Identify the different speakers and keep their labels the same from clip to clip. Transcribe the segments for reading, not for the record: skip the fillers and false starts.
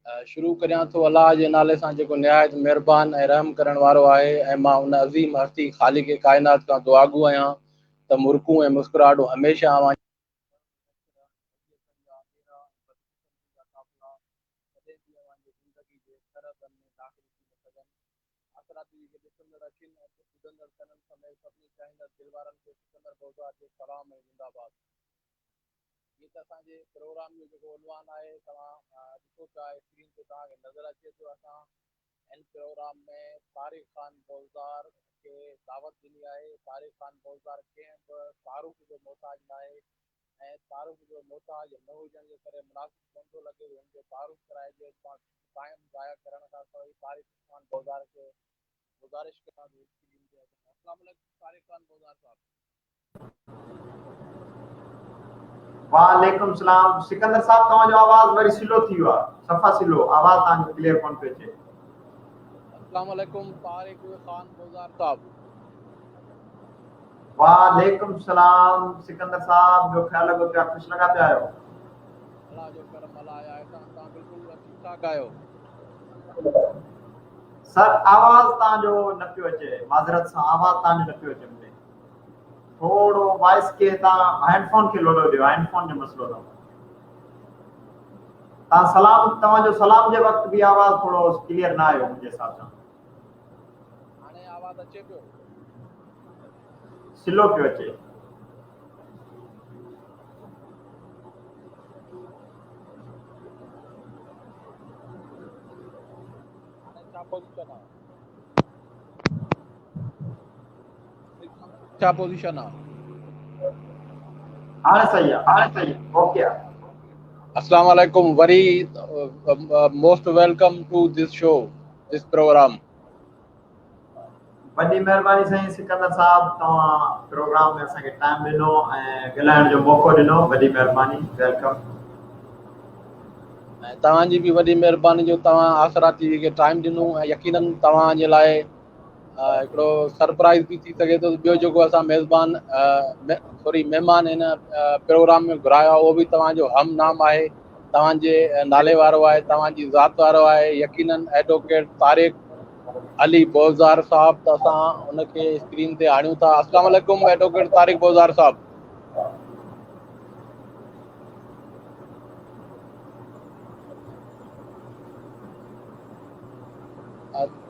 Speaker 1: شروع ڪريان ٿو الله جي نالي سان جيڪو نهايت مهربان ۽ رحم ڪرڻ وارو آهي ۽ مان ان عظيم هستي خالق ڪائنات کان دعاگو آهيان ته مرڪون ۽ مسڪراهٽون هميشه اوهان جيئن ته اسان جي پروگرام جو جيڪو عنوان آهي توهان ڏسو پيا اسڪرين تي توهان کي نظر اچي ٿو اسان هن پروگرام ۾ طارق خان بوزدار کي دعوت ڏني آهي. طارق خان بوزدار ڪنهن به تعارف جو محتاج ناهي ۽ تعارف جو محتاج نه هجڻ جي ڪري مناسب ڪونه ٿو لڳي هن جو تعارف ڪرائجي. ٽائيم ضايع ڪرڻ کان سواء طارق خان بوزدار کي گذارش ڪريان ٿو اسڪرين تي اچن. السلام عليڪم طارق خان بوزدار صاحب.
Speaker 2: وعليڪم السلام سڪندر صاحب توهان جو آواز وري سلو ٿي ويو آهي صفا سلو آواز توهان جو ڪليئر ڪون پيو اچي.
Speaker 1: السلام عليڪم طارق خان گلزار صاحب.
Speaker 2: وعليڪم السلام سڪندر صاحب ٻيو خيال لڳو پيا خوش لڳا پيا آهيو.
Speaker 1: الله جو ڪرم الله جا احسان توهان بلڪل ٺيڪ ٺاڪ آهيو.
Speaker 2: سر آواز توهان جو نه پيو اچي معذرت سان آواز توهان جو نه پيو اچي مونکي. ٿورو وائس کي تان هيڊ فون کي لوڏو ڏيو هيڊ فون جو مسئلو اٿو تان سلام توهان جو سلام جي وقت به آواز ٿورو ڪليئر نه آيو منهنجي حساب سان.
Speaker 1: هاڻي آواز اچي پيو؟
Speaker 2: سلو پيو اچي.
Speaker 1: هاڻي ڇا پوزيشن آ؟ ڇا پوزيشن آ؟
Speaker 2: هاڻي صحيح آ هاڻي صحيح اوڪي آ.
Speaker 1: السلام عليڪم وري most welcome to this show this programme.
Speaker 2: وڏي مهرباني سائين سڪندر صاحب توهان پروگرام ۾ اسان کي ٽائيم ڏنو ۽ ڳالهائڻ جو موقعو ڏنو وڏي مهرباني welcome.
Speaker 1: ۽ توهان جي به وڏي مهرباني جو توهان آسرا ٽي وي کي ٽائيم ڏنو ۽ يقينن توهان جي لاء هڪڙو سرپرائز به ٿي سگهي ٿو ٻيو جيڪو اسان ميزبان سوري مهمان هن پروگرام ۾ گهرايو آهي اهو به توهان جو هم نام آهي توهان جي نالي وارو آهي توهان جي ذات وارو آهي يقينن ايڊووڪيٽ طارق علي بوزار صاحب ته اسان ان کي اسڪرين تي آڻيون ٿا السلام عليڪم ايڊووڪيٽ طارق بوزار صاحب.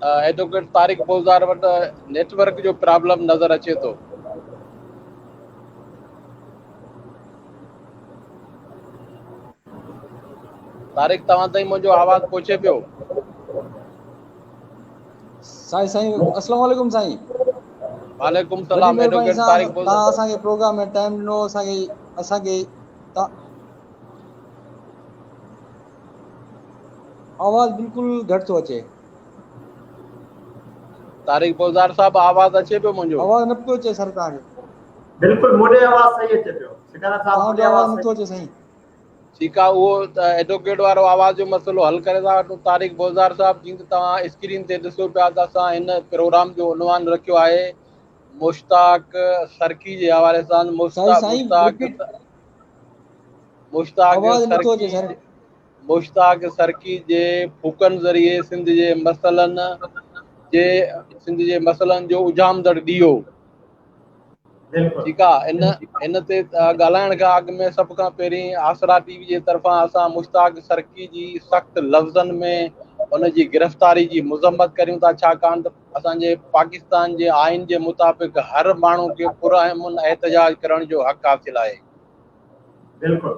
Speaker 1: ايڊووڪيٽ طارق بوزدار وٽ نيٽ ورڪ جو پرابلم نظر اچي ٿو. طارق توهان تائين منهنجو آواز پهچي پيو؟
Speaker 3: سائين سائين السلام عليڪم سائين.
Speaker 1: وعليڪم السلام ايڊووڪيٽ طارق بوزدار.
Speaker 3: توهان اسان کي پروگرام ۾ ٽائيم ڏنو اسان کي اسان کي آواز بلڪل گهٽ ٿو اچي.
Speaker 1: طارق بوزدار صاحب آواز اچي پيو منهنجو؟
Speaker 3: آواز نه پيو اچي سر توهان جو.
Speaker 2: بلڪل مون ڏي آواز صحيح اچي پيو سڪندر صاحب مون ڏي آواز
Speaker 3: نٿو اچي سائين.
Speaker 1: ٺيڪ آ اهو ته ايڊووڪيٽ وارو آواز جو مسئلو حل ڪري ٿا وٺون طارق بوزدار صاحب جيئن ته توهان اسڪرين تي ڏسو پيا ته اسان هن پروگرام جو عنوان رکيو آهي مشتاق سرڪي جي حوالي سان
Speaker 3: سائين سائين
Speaker 1: مشتاق
Speaker 3: رپيٽ
Speaker 1: مشتاق
Speaker 3: آواز نٿو اچي
Speaker 1: سرڪي
Speaker 3: سر.
Speaker 1: مشتاق سرڪي جي ڦوڪن ذريعي سنڌ جي مسئلن جي سنڌ جي مسئلن جو اجهامندڙ ڏيئو.
Speaker 2: بلڪل.
Speaker 1: ٺيڪ آ ان ان تي ڳالهائڻ کان اڳ ۾ سڀ کان پهرين آسرا ٽي وي جي طرفان اسان مشتاق سرڪي جي سخت لفظن ۾ ان جي گرفتاري جي مذمت ڪريون ٿا ڇاڪاڻ ته اسان جي پاڪستان جي آئين جي مطابق هر ماڻهو کي پرامن احتجاج ڪرڻ جو حق حاصل آهي.
Speaker 2: بلڪل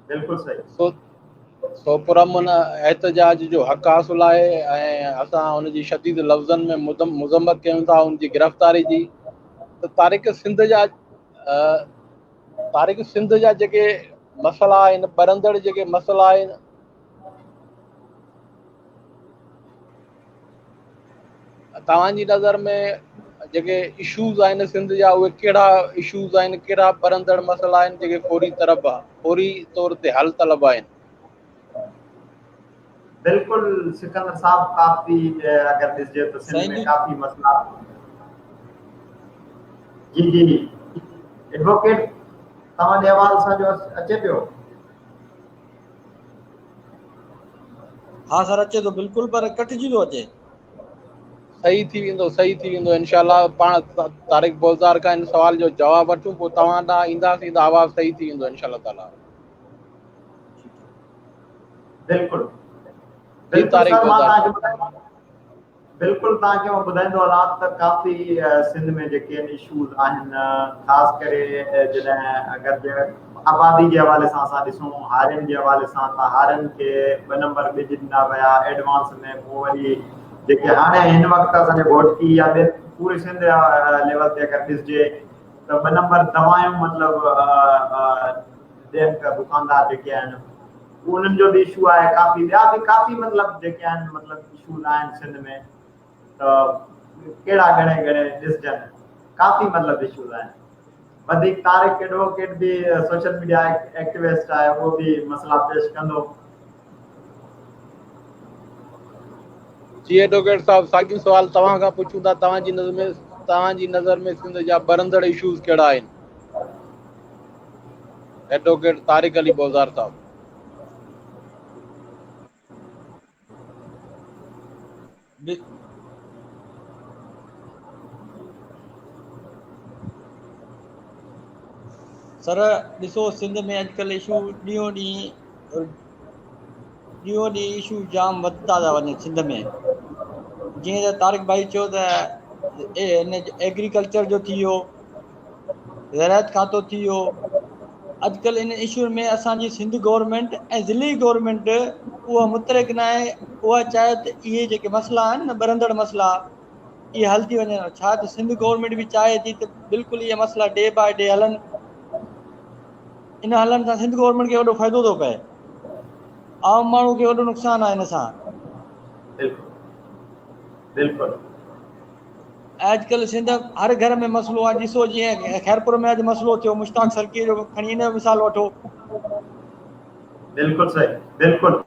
Speaker 2: بلڪل صحيح.
Speaker 1: سو سو پرامن احتجاج جو حق حاصل آهي ۽ اسان ان جي شديد لفظن ۾ مذمت ڪيون ٿا ان جي گرفتاري جي ته طارق سنڌ جا طارق سنڌ جا جيڪي مسئلا آهن ٻرندڙ جيڪي مسئلا آهن توهان جي نظر ۾ جيڪي اشوز آهن سنڌ جا اهي ڪهڙا اشوز آهن ڪهڙا ٻرندڙ مسئلا آهن جيڪي فوري طرف فوري طور تي حل طلب آهن؟
Speaker 2: بلڪل سڪندر صاحب ڪافي اگر ڏسجي ته سنڌ ۾ ڪافي مسئلا جي جي
Speaker 3: ها سر اچي ٿو بلڪل پر ڪٽجي ٿو اچي.
Speaker 1: صحيح ٿي ويندو صحيح ٿي ويندو انشاء الله پاڻ طارق بوزدار کان ان سوال جو جواب وٺون پوء توهان ڏانهن اينداسين ته آواز صحيح ٿي ويندو انشاء الله تعالي.
Speaker 2: بلڪل بلڪل سر مان توهان کي بلڪل توهان کي مان ٻڌائيندو هلان ته ڪافي سنڌ ۾ جيڪي آهن اشوز آهن خاص ڪري جڏهن اگر جي آبادي جي حوالي سان اسان ڏسون هارين جي حوالي سان ته هارين کي ٻه نمبر ٻج ڏنا ويا ايڊوانس ۾ پوء وري جيڪي هاڻي هن وقت اسان جي گهوٽڪي يا ٻين پوري سنڌ ليول تي اگر ڏسجي ته ٻه نمبر دوائون مطلب ڏين پيا دڪاندار جيڪي آهن انهن جو به اشو آهي ڪافي ٻيا به ڪافي مطلب جيڪي آهن مطلب اشوز آهن سنڌ ۾ ته ڪهڙا ڳڻي ڳڻي ڏسجن ڪافي مطلب اشوز آهن وڌيڪ طارق ايڊووڪيٽ به سوشل ميڊيا ايڪٽيوسٽ آهي اهو به مسئلا پيش ڪندو.
Speaker 1: جي ايڊووڪيٽ صاحب ساڳيون سوال توهان کان پڇون ٿا توهان جي نظر ۾ توهان جي نظر ۾ سنڌ جا ٻرندڙ اشوز ڪهڙا آهن؟ ايڊووڪيٽ طارق علي بوزار صاحب.
Speaker 3: سر ڏسو سنڌ ۾ اڄڪلهه اشو ڏينهون ڏينهن ڏينهون ڏينهن اشو جام وڌندا ٿا وڃن سنڌ ۾ جيئن ته طارق ڀائي چيو ته هن ايگريڪلچر جو ٿي ويو زراعت کاتو ٿي ويو اڄڪلهه ان اشو ۾ اسان جي سنڌ گورنمينٽ ۽ ضلعي گورنمينٽ اها متحرڪ نه آهي اها چاهي ته اهي جيڪي مسئلا آهن نه ٻرندڙ مسئلا اهي حل ٿي وڃن ڇا ته سنڌ گورنمينٽ به چاهي ٿي ته بلڪل اهي مسئلا ڊي باء ڊي هلن ان هلڻ سان سنڌ گورنمينٽ کي وڏو فائدو ٿو پئي عام ماڻهو کي وڏو نقصان آهي ان سان.
Speaker 2: بلڪل بلڪل.
Speaker 3: اڄڪلهه سنڌ هر گهر ۾ مسئلو آهي ڏسو جيئن خيرپور ۾ اڄ مسئلو ٿيو مشتاق سرڪي جو کڻي ان جو مثال وٺو.
Speaker 2: بلڪل صحيح بلڪل.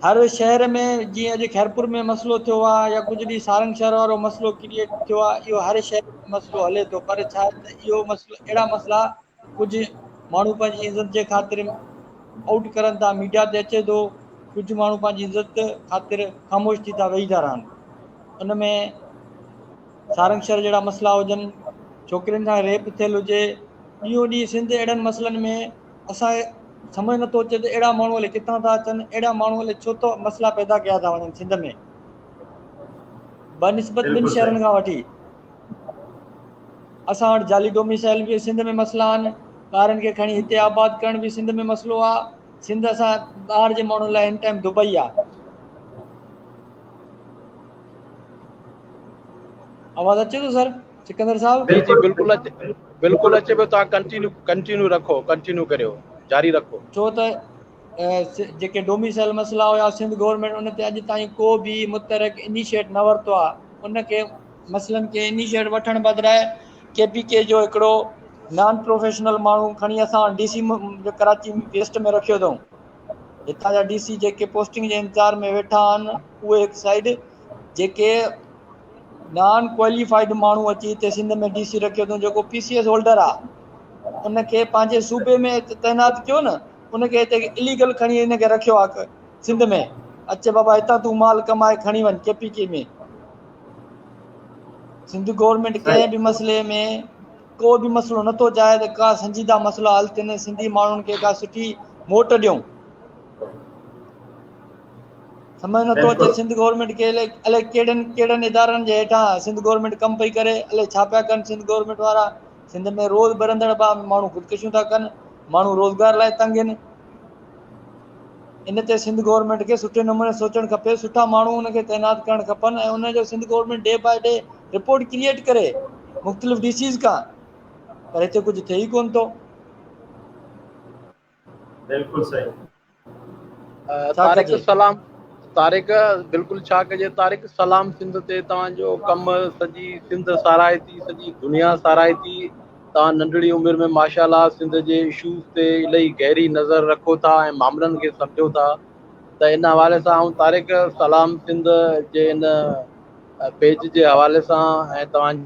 Speaker 3: هر شهر ۾ جيئن اڄ خيرپور ۾ مسئلو ٿيو آهي يا ڪجهه ڏينهن سارنگ شهر وارو مسئلو ڪريئيٽ ٿيو آهي اهو هر شهر ۾ مسئلو هلي ٿو پر ڇا آهي ته اهو مسئلو اهڙا مسئلا ڪجهه ماڻهو پنهنجي عزت جي خاطر آئوٽ ڪرن ٿا ميڊيا تي اچي ٿو ڪجهه ماڻهو پنهنجي عزت خاطر خاموش ٿي ٿا ويهي ٿا رهن ان ۾ سارنگ شھر جهڙا مسئلا هجن ڇوڪرين سان ريپ ٿيل هجي ڏينهون ڏينهن سنڌ اهڙن مسئلن ۾ اسان سمجھ نٿو اچي ته اهڙا ماڻهو الائي ڪٿان ٿا اچن اهڙا ماڻهو الائي ڇو ٿو مسئلا پيدا ڪيا ٿا وڃن سنڌ ۾ بنسبت ٻن شهرن کان وٺي اسان وٽ جعلي ڊوميسائل به سنڌ ۾ مسئلا آهن ٻارن کي کڻي هتي آباد ڪرڻ به سنڌ ۾ مسئلو آهي سنڌ اسان ٻاهر جي ماڻهن لاء هن ٽائيم دبئي آ. آواز اچي ٿو سر سڪندر صاحب؟
Speaker 1: جي جي بلڪل اچي بلڪل اچي پيو توهان ڪنٽينيو ڪنٽينيو رکو ڪنٽينيو ڪريو جاري رکو.
Speaker 3: ڇو ته جيڪي ڊوميسائل مسئلا هيا سنڌ گورنمينٽ ان تي اڄ تائين ڪو به متحرڪ انيشيٽ نه ورتو آ ان کي مسئلن کي انيشيٽ وٺڻ بدران ڪي پي ڪي جو هڪڙو نان پروفيشنل ماڻهو کڻي اسان ڊي سي ڪراچي ويسٽ ۾ رکيو اٿئون هتان جا ڊي سي جيڪي پوسٽنگ جي انتظار ۾ ويٺا آهن اهي هڪ سائيڊ جيڪي نان ڪواليفائيڊ ماڻهو اچي هتي سنڌ ۾ ڊي سي رکيو اٿئون جيڪو پي سي ايس هولڊر آهي ان کي پنهنجي صوبي ۾ تعينات ڪيو نه ان کي هتي اليگل کڻي ان کي رکيو آهي سنڌ ۾ اچ بابا هتان تون مال ڪمائي کڻي وڃ ڪي پي ڪي ۾ سنڌ گورنمينٽ ڪنهن به مسئلي ۾ ڪو به مسئلو نٿو چاهي ته ڪا سنجيده مسئلا حل ٿين سنڌي ماڻهن کي ڪا سٺي موٽ ڏيون سمجھ نٿو اچي سنڌ گورنمينٽ کي الائي ڪهڙن ڪهڙن ادارن جي هيٺان سنڌ گورنمينٽ ڪم پئي ڪري الائي ڇا پيا ڪن سنڌ گورنمينٽ وارا سنڌ ۾ روز ٻرندڙ باهه ۾ ماڻهو خودڪشيون ٿا ڪن ماڻهو روزگار لاء تنگ آهن ان تي سنڌ گورنمينٽ کي سٺي نموني سوچڻ کپي سٺا ماڻهو ان کي تعينات ڪرڻ کپن ۽ ان جو Sindh government day by day report create ڪري مختلف ڊي سيز کان پر هتي ڪجهه ٿئي ئي ڪون ٿو.
Speaker 2: بلڪل صحيح.
Speaker 3: ڇا
Speaker 1: طارق
Speaker 3: ڪجي.
Speaker 1: سلام طارق بلڪل ڇا ڪجي طارق سلام سنڌ تي توهان جو ڪم سڄي سنڌ ساراهي ٿي سڄي دنيا ساراهي ٿي توهان ننڍڙي عمر ۾ ماشاء الله سنڌ جي اشوز تي الائي گهري نظر رکو ٿا ۽ معاملن کي سمجهو ٿا ته ان حوالي سان آئون طارق سلام سنڌ جي ان پيج جي حوالي سان ۽ توهان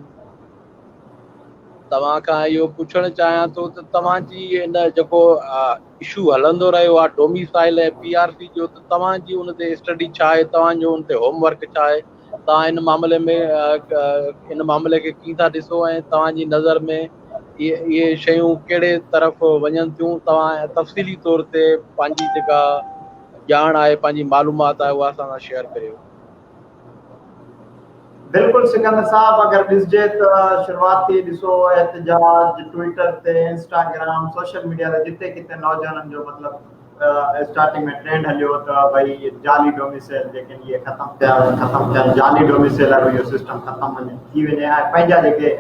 Speaker 1: توهان کان اهو پڇڻ چاهيان ٿو ته توهان جي ان جيڪو اشو هلندو رهيو آهي ڊوميسائل ۽ پي آر سي جو ته توهان جي ان تي اسٽڊي ڇا آهي توهان جو ان تي هوم ورڪ ڇا آهي توهان ان معاملي ۾ ان معاملي کي ڪيئن ٿا ڏسو ۽ توهان جي نظر ۾ اهي شيون ڪهڙي طرف وڃن ٿيون توهان تفصيلي طور تي پنهنجي جيڪا ڄاڻ آهي پنهنجي معلومات آهي اها اسان سان شيئر ڪريو.
Speaker 2: بلڪل سڪندر صاحب اگر ڏسجي ته شروعاتي ڏسو احتجاج ٽوئيٽر تي انسٽاگرام سوشل ميڊيا تي جتي ڪٿي نوجوانن جو مطلب اسٽارٽنگ ۾ ٽرينڊ هليو ته ڀئي جعلي ڊوميسيل جيڪي اهي ختم ٿيا ختم ٿيا جعلي ڊوميسيل وارو اهو سسٽم ختم وڃي ٿي وڃي ۽ پنهنجا جيڪي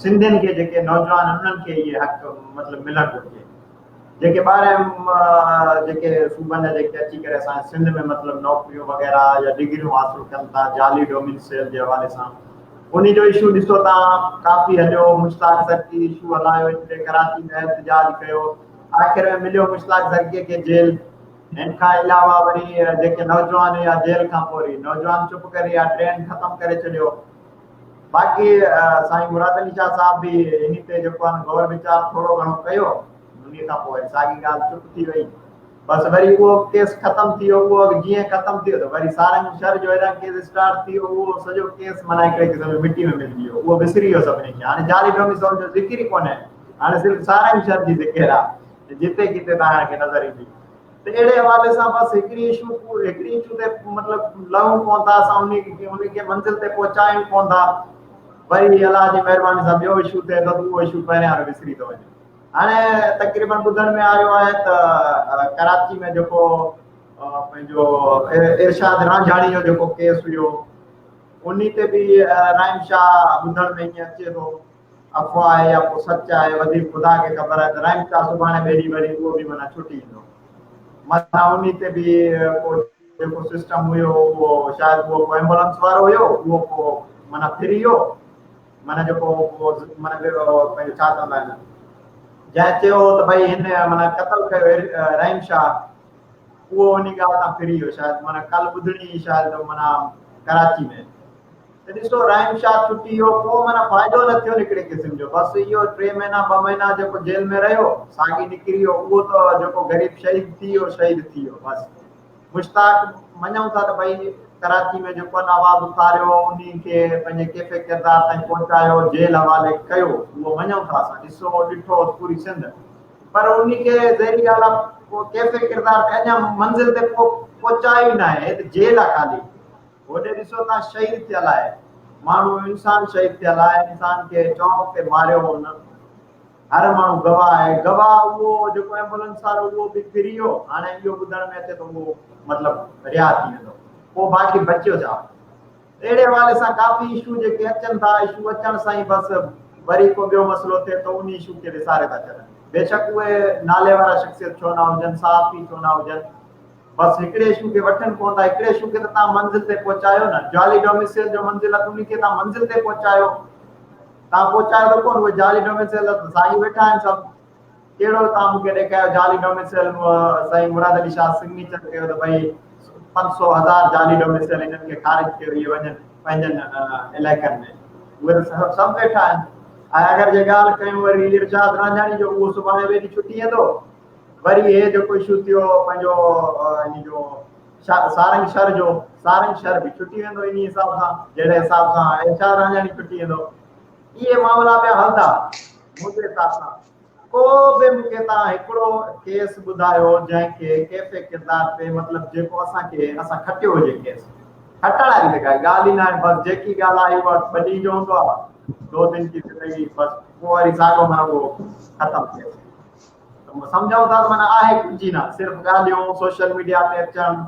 Speaker 2: سنڌين کي جيڪي نوجوان انهن کي اهي حق مطلب ملڻ گهرجي جيڪي ٻاهرين جيڪي صوبن جا جيڪي اچي ڪري اسان جي سنڌ ۾ مطلب نوڪريون وغيره يا ڊگريون حاصل ڪن ٿا جعلي ڊوميسيل جي حوالي سان انهي جو اشو ڏسو تان ڪافي هليو مشتاق سرڪي اشو هلايو هتي ڪراچي ۾ احتجاج ڪيو آخر ۾ مليو مشتاق سرڪي کي جيل هن کان علاوه وري جيڪي نوجوان هيا جيل کان پوء وري نوجوان چپ ڪري يا ٽرينڊ ختم ڪري ڇڏيو باقي سائين مراد علي شاهه صاحب به انهي تي جيڪو آهي غور ويچار ٿورو گهڻو ڪيو انهي کان پوء وري ساڳي ڳالهه چپ ٿي وئي بس وري اهو ڪيس ختم ٿي ويو اهو جيئن ختم ٿي ويو ته وري سارنگ شر جو هيڏانهن ڪيس اسٽارٽ ٿي ويو اهو سڄو ڪيس معنيٰ هڪڙي قسم جو مٽي ۾ ملجي ويو اهو وسري ويو سڀني کي هاڻي جعلي ڊوميسائل جو ذڪر ئي ڪونهي هاڻي صرف سارنگ شر جي ذڪر آهي جتي ڪٿي توهان کي نظر ايندي ته اهڙي حوالي سان بس هڪڙي اشو هڪڙي اشو تي مطلب لهون ڪون ٿا اسان انهي کي انهي کي منزل تي پهچايون ڪون ٿا وري الله جي مهرباني سان ٻيو اشو ٿئي ٿو ته اهو اشو پهريان وارو وسري ٿو وڃي هاڻي تقريبن ٻڌڻ ۾ آيو آهي ته ڪراچي ۾ جيڪو پنهنجو ارشاد رانجهاڻي جو جيڪو ڪيس هيو انهي تي به رائم شاهه ٻڌڻ ۾ ائين اچي ٿو افواهه آهي يا پوء سچ آهي وڌيڪ خدا کي خبر آهي ته رائم شاهه سڀاڻي ٻئي ڏينهن وري اهو به معنيٰ ڇٽي ايندو. معنيٰ انهي تي به ڪو جيڪو سسٽم هيو اهو شايد اهو ڪو ايمبولنس وارو هيو اهو ڪو معنيٰ ڦري ويو معنيٰ جيڪو معنيٰ پنهنجو ڇا چوندا آهن جنهن چيو هو ته ڀئي هن معنيٰ قتل ڪيو رحيم شاهه اهو انهي ڳالهه تان ڦري ويو شايد معنيٰ ڪل ٻڌڻي شايد معنيٰ ڪراچي ۾ ته ڏسو رحيم شاهه ڇٽي ويو ڪو معنيٰ فائدو نه ٿيو هڪڙي قسم جو بس اهو ٽي مهينا ٻه مهينا جيڪو جيل ۾ رهيو ساڳي نڪري ويو اهو ته جيڪو غريب شهيد ٿي ويو شهيد ٿي ويو بس مشتاق مڃون ٿا ته ڀئي ڪراچي ۾ جيڪو ان آواز اٿاريو انهي کي پنهنجي ڪيفي ڪردار تائين پهچايو جيل حوالي ڪيو اهو مڃون ٿا اسان ڏسو ڏٺو پوري سنڌ پر انهي کي ظاهري ڳالهه آهي ڪيفي ڪردار تي اڃا منزل تي پهچايو ئي ناهي هي ته جيل آهي خالي هوڏي ڏسو تان شهيد ٿيل آهي ماڻهو انسان شهيد ٿيل آهي انسان کي چوڪ تي ماريو هن هر ماڻهو گواهه آهي گواهه اهو جيڪو ايمبولنس وارو اهو به ڦري ويو هاڻي اهو ٻڌڻ ۾ اچي ٿو اهو مطلب ريا ٿي ويندو پوء باقي بچيو ڇا اهڙي حوالي سان ڪافي اشو جيڪي اچن ٿا اشو اچڻ سان ئي بس وري ڪو ٻيو مسئلو ٿئي ٿو ان اشو کي وساري ٿا ڇڏن بيشڪ اهي نالي وارا شخصيت ڇو نه هجن صحافي ڇو نه هجن بس هڪڙي اشو کي وٺن ڪونه ٿا هڪڙي اشو کي ته توهان منزل تي پهچايو نه جعلي ڊوميسيل جو منزل آهي انهي کي توهان منزل تي پهچايو توهان پهچايو ته ڪونه اهي جعلي ڊوميسيل ته ساڳي ويٺا آهن سڀ ڪهڙو توهان مون کي ڏيکايو جعلي ڊوميسيل سائين مراد علي شاهه سگنيچر ڪيو ته ڀئي 500 هزار جعلي ڊوميسيل هنن کي خارج ڪيو اهي وڃن پنهنجن علائقن ۾ اهي ته سڀ ويٺا آهن ۽ اگر جي ڳالهه ڪيون وري ارشاد رانجهاڻي جو اهو سڀاڻي ويڏي ڇٽي ايندو وري هي جيڪو اشو ٿيو پنهنجو ان جو سارنگ شھر جو سارنگ شھر به ڇٽي ويندو انهي حساب سان جهڙي حساب سان ارشاد رانجهاڻي ڇٽي ويندو اهي معاملا پيا هلندا منهنجي حساب سان ڪو به مون کي تان هڪڙو ڪيس ٻڌايو جنهن کي ڪيفي ڪردار تي مطلب جيڪو اسان کي اسان کٽيو هجي ڪيس کٽڻ واري ته ڪا ڳالهه ئي ناهي بس جيڪي ڳالهه آهي اها ٻه ڏينهن جو هوندو آهي دو دن ڪي زندگي بس پوء وري ساڳو معنيٰ اهو ختم ٿئي سمجهون ٿا ته معنيٰ آهي ڪجهه ئي نه صرف ڳالهيون سوشل ميڊيا تي اچڻ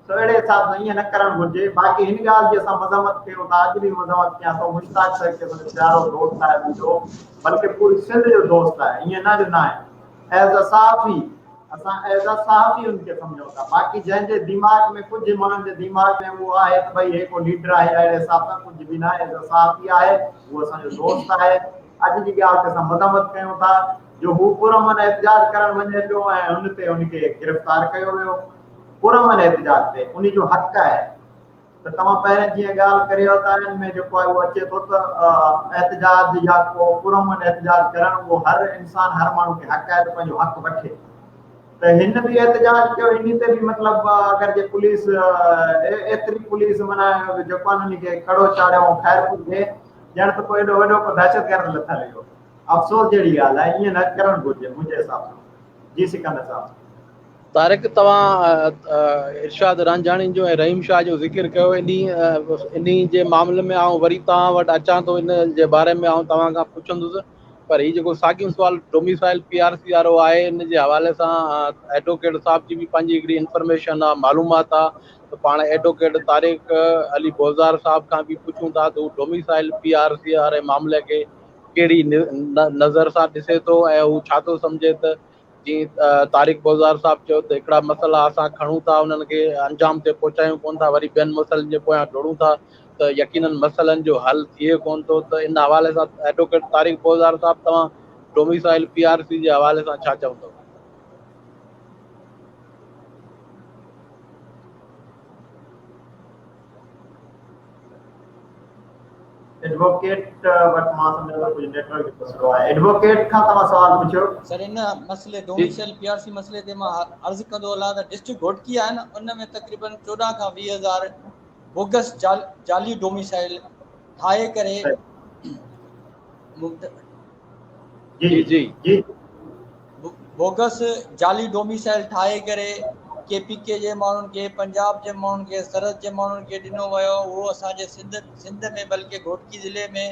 Speaker 2: سو اهڙي حساب سان ائين نه ڪرڻ گهرجي باقي هن ڳالهه جي اسان مذمت ڪيون ٿا اڄ به مذمت ڪيان ٿو مشتاق سرڪي اسان جو پيارو دوست آهي منهنجو بلڪه پوري سنڌ جو دوست آهي ائين نه جو نه آهي ايز ا صحافي اسان ايز ا صحافي ان کي سمجهون ٿا باقي جنهن جي دماغ ۾ ڪجهه ماڻهن جي دماغ ۾ اهو آهي ته ڀئي هي ڪو ليڊر آهي اهڙي حساب سان ڪجهه به نه آهي ايز ا صحافي آهي اهو اسان جو دوست آهي اڄ جي ڳالهه تي اسان مذمت ڪيون ٿا جو هو پرامن احتجاج ڪرڻ وڃي پيو ۽ ان تي ان کي گرفتار ڪيو ويو پرامن احتجاج تي ان جو حق آهي ته توهان پهرين جيئن ڳالهه ڪري ويا ته ان ۾ جيڪو آهي اهو اچي ٿو ته احتجاج يا ڪو پرامن احتجاج ڪرڻ اهو هر انسان هر ماڻهو کي حق آهي ته پنهنجو حق وٺي ته هن به احتجاج ڪيو انهي تي به مطلب اگر جي پوليس ايتري پوليس معنيٰ جيڪو آهي ان کي ڪڙو چاڙهيو خيرپور کي ڄڻ ته ڪو ايڏو وڏو ڪو دهشتگرد لٿل هيو افسوس جهڙي ڳالهه آهي ائين نه ڪرڻ گهرجي منهنجي حساب سان جي سڪندر صاحب.
Speaker 1: طارق توهان ارشاد رانجهاڻي جو ۽ رحيم شاهه جو ذڪر ڪيو انهي جي معاملي ۾ آئون وري توهان وٽ اچان ٿو ان جي باري ۾ آئون توهان کان پڇندس پر هي جيڪو ساڳيون سوال ڊوميسائل پي آر سي وارو آهي ان جي حوالي سان ايڊووڪيٽ صاحب جي به پنهنجي هڪڙي انفارميشن آهي معلومات آهي ته پاڻ ايڊووڪيٽ طارق علي بوزار صاحب کان به پڇون ٿا ته هو ڊوميسائل پي آر سي واري معاملي کي ڪهڙي نظر سان ڏسي ٿو ۽ هو ڇا ٿو سمجهي ته جيئن طارق بوزار صاحب چيو ته هڪڙا مسئلا اسان کڻون ٿا انهن کي انجام تي پهچايون ڪون ٿا وري ٻين مسئلن جي پويان ڊوڙون ٿا ته يقينن مسئلن جو حل ٿئي ڪون ٿو ته ان حوالي سان ايڊووڪيٽ طارق بوزار صاحب توهان ڊوميسائل پي آر سي جي حوالي سان ڇا چوندو؟
Speaker 2: ايڊووڪيٽ وٽ مان سمجهان ٿو ڪجهه نيٽ ورڪ جو مسئلو آهي ايڊووڪيٽ کان توهان سوال پڇيو.
Speaker 3: سر ان مسئلي ڊوميسائل پي آر سي مسئلي تي مان عرض ڪندو هلان ته ڊسٽرڪٽ گهوٽڪي آهي نه ان ۾ تقريبن 14 کان 20 هزار بوگس جعلي ڊوميسائل ٺاهي ڪري
Speaker 2: جي جي جي
Speaker 3: بوگس جعلي ڊوميسائل ٺاهي ڪري ڪي پي ڪي جي ماڻهن کي پنجاب جي ماڻهن کي سرحد جي ماڻهن کي ڏنو ويو اهو اسان جي سنڌ سنڌ ۾ بلڪه گهوٽڪي ضلعي ۾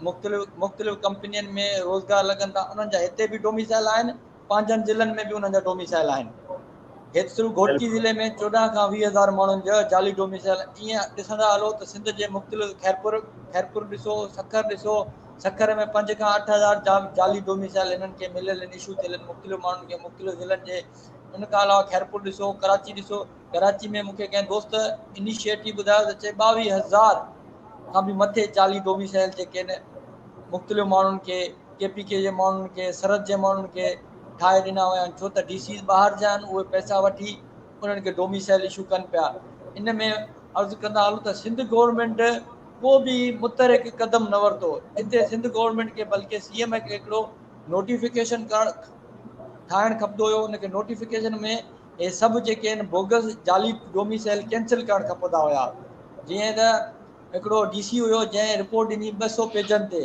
Speaker 3: مختلف مختلف ڪمپنين ۾ روزگار لڳن ٿا انهن جا هتي به ڊوميسائل آهن پنهنجن ضلعن ۾ به انهن جا ڊوميسائل آهن هت صرف گهوٽڪي ضلعي ۾ 14 کان 20 هزار ماڻهن جا جعلي ڊوميسائل ائين ڏسندا هلو ته سنڌ جي مختلف خيرپور خيرپور ڏسو سکر ڏسو سکر ۾ پنج کان 8000 جعلي ڊوميسائل هنن کي مليل آهن اشو ٿيل آهن مختلف ماڻهن کي مختلف ضلعن جي ان کان علاوه خيرپور ڏسو ڪراچي ڏسو ڪراچي ۾ مونکي ڪنهن دوست انيشيٽو ٻڌايو ته چئي 22000 کان به مٿي جعلي ڊوميسائل جيڪي آهن مختلف ماڻهن کي ڪي پي ڪي جي ماڻهن کي سرحد جي ماڻهن کي ٺاهي ڏنا ويا آهن ڇو ته ڊي سيز ٻاهر جا آهن اهي پئسا وٺي انهن کي ڊوميسائل اشو ڪن پيا ان ۾ عرض ڪندا هلون ته سنڌ گورنمينٽ ڪو به متحرڪ قدم نه ورتو اتي سنڌ گورنمينٽ کي بلڪه سي ايم کي هڪڙو نوٽيفڪيشن ڪرڻ ٺاهڻ کپندو هيو ان کي نوٽيفڪيشن ۾ اهي سڀ جيڪي آهن بوگس جعلي ڊوميسائل ڪينسل ڪرڻ کپندا هيا جيئن ته هڪڙو ڊي سي هيو جنهن رپورٽ ڏني 200 پيجن تي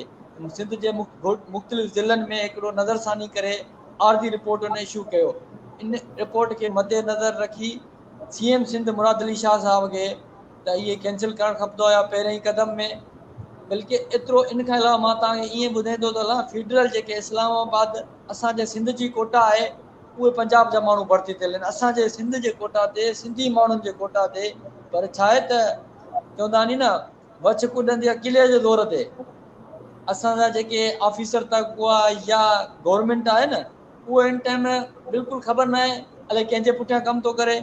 Speaker 3: سنڌ جي مختلف ضلعن ۾ هڪڙو نظرثاني ڪري عارضي رپورٽ ان اشو ڪيو ان رپورٽ کي مد نظر رکي سي ايم سنڌ مراد علي شاهه صاحب کي ته اهي ڪينسل ڪرڻ کپندو هيا پهرين ئي قدم ۾ بلڪه ايترو ان کان علاوه مان توهان کي ائين ٻڌائيندو ٿو هلان فيڊرل جيڪي اسلام آباد اسان جي سنڌ جي ڪوٽا آهي اهي پنجاب جا ماڻهو ڀرتي ٿيل آهن اسان جي سنڌ جي ڪوٽا تي سنڌي ماڻهن جي ڪوٽا تي پر ڇا آهي ته چوندا آهن نه وڇ ڪڏندي اڪيلي جي زور تي اسان جا جيڪي آفيسر طبقو آهي يا گورنمينٽ آهي نه اهو ان ٽائيم بلڪل خبر ناهي الائي ڪنهن جي پٺيان ڪم ٿو ڪري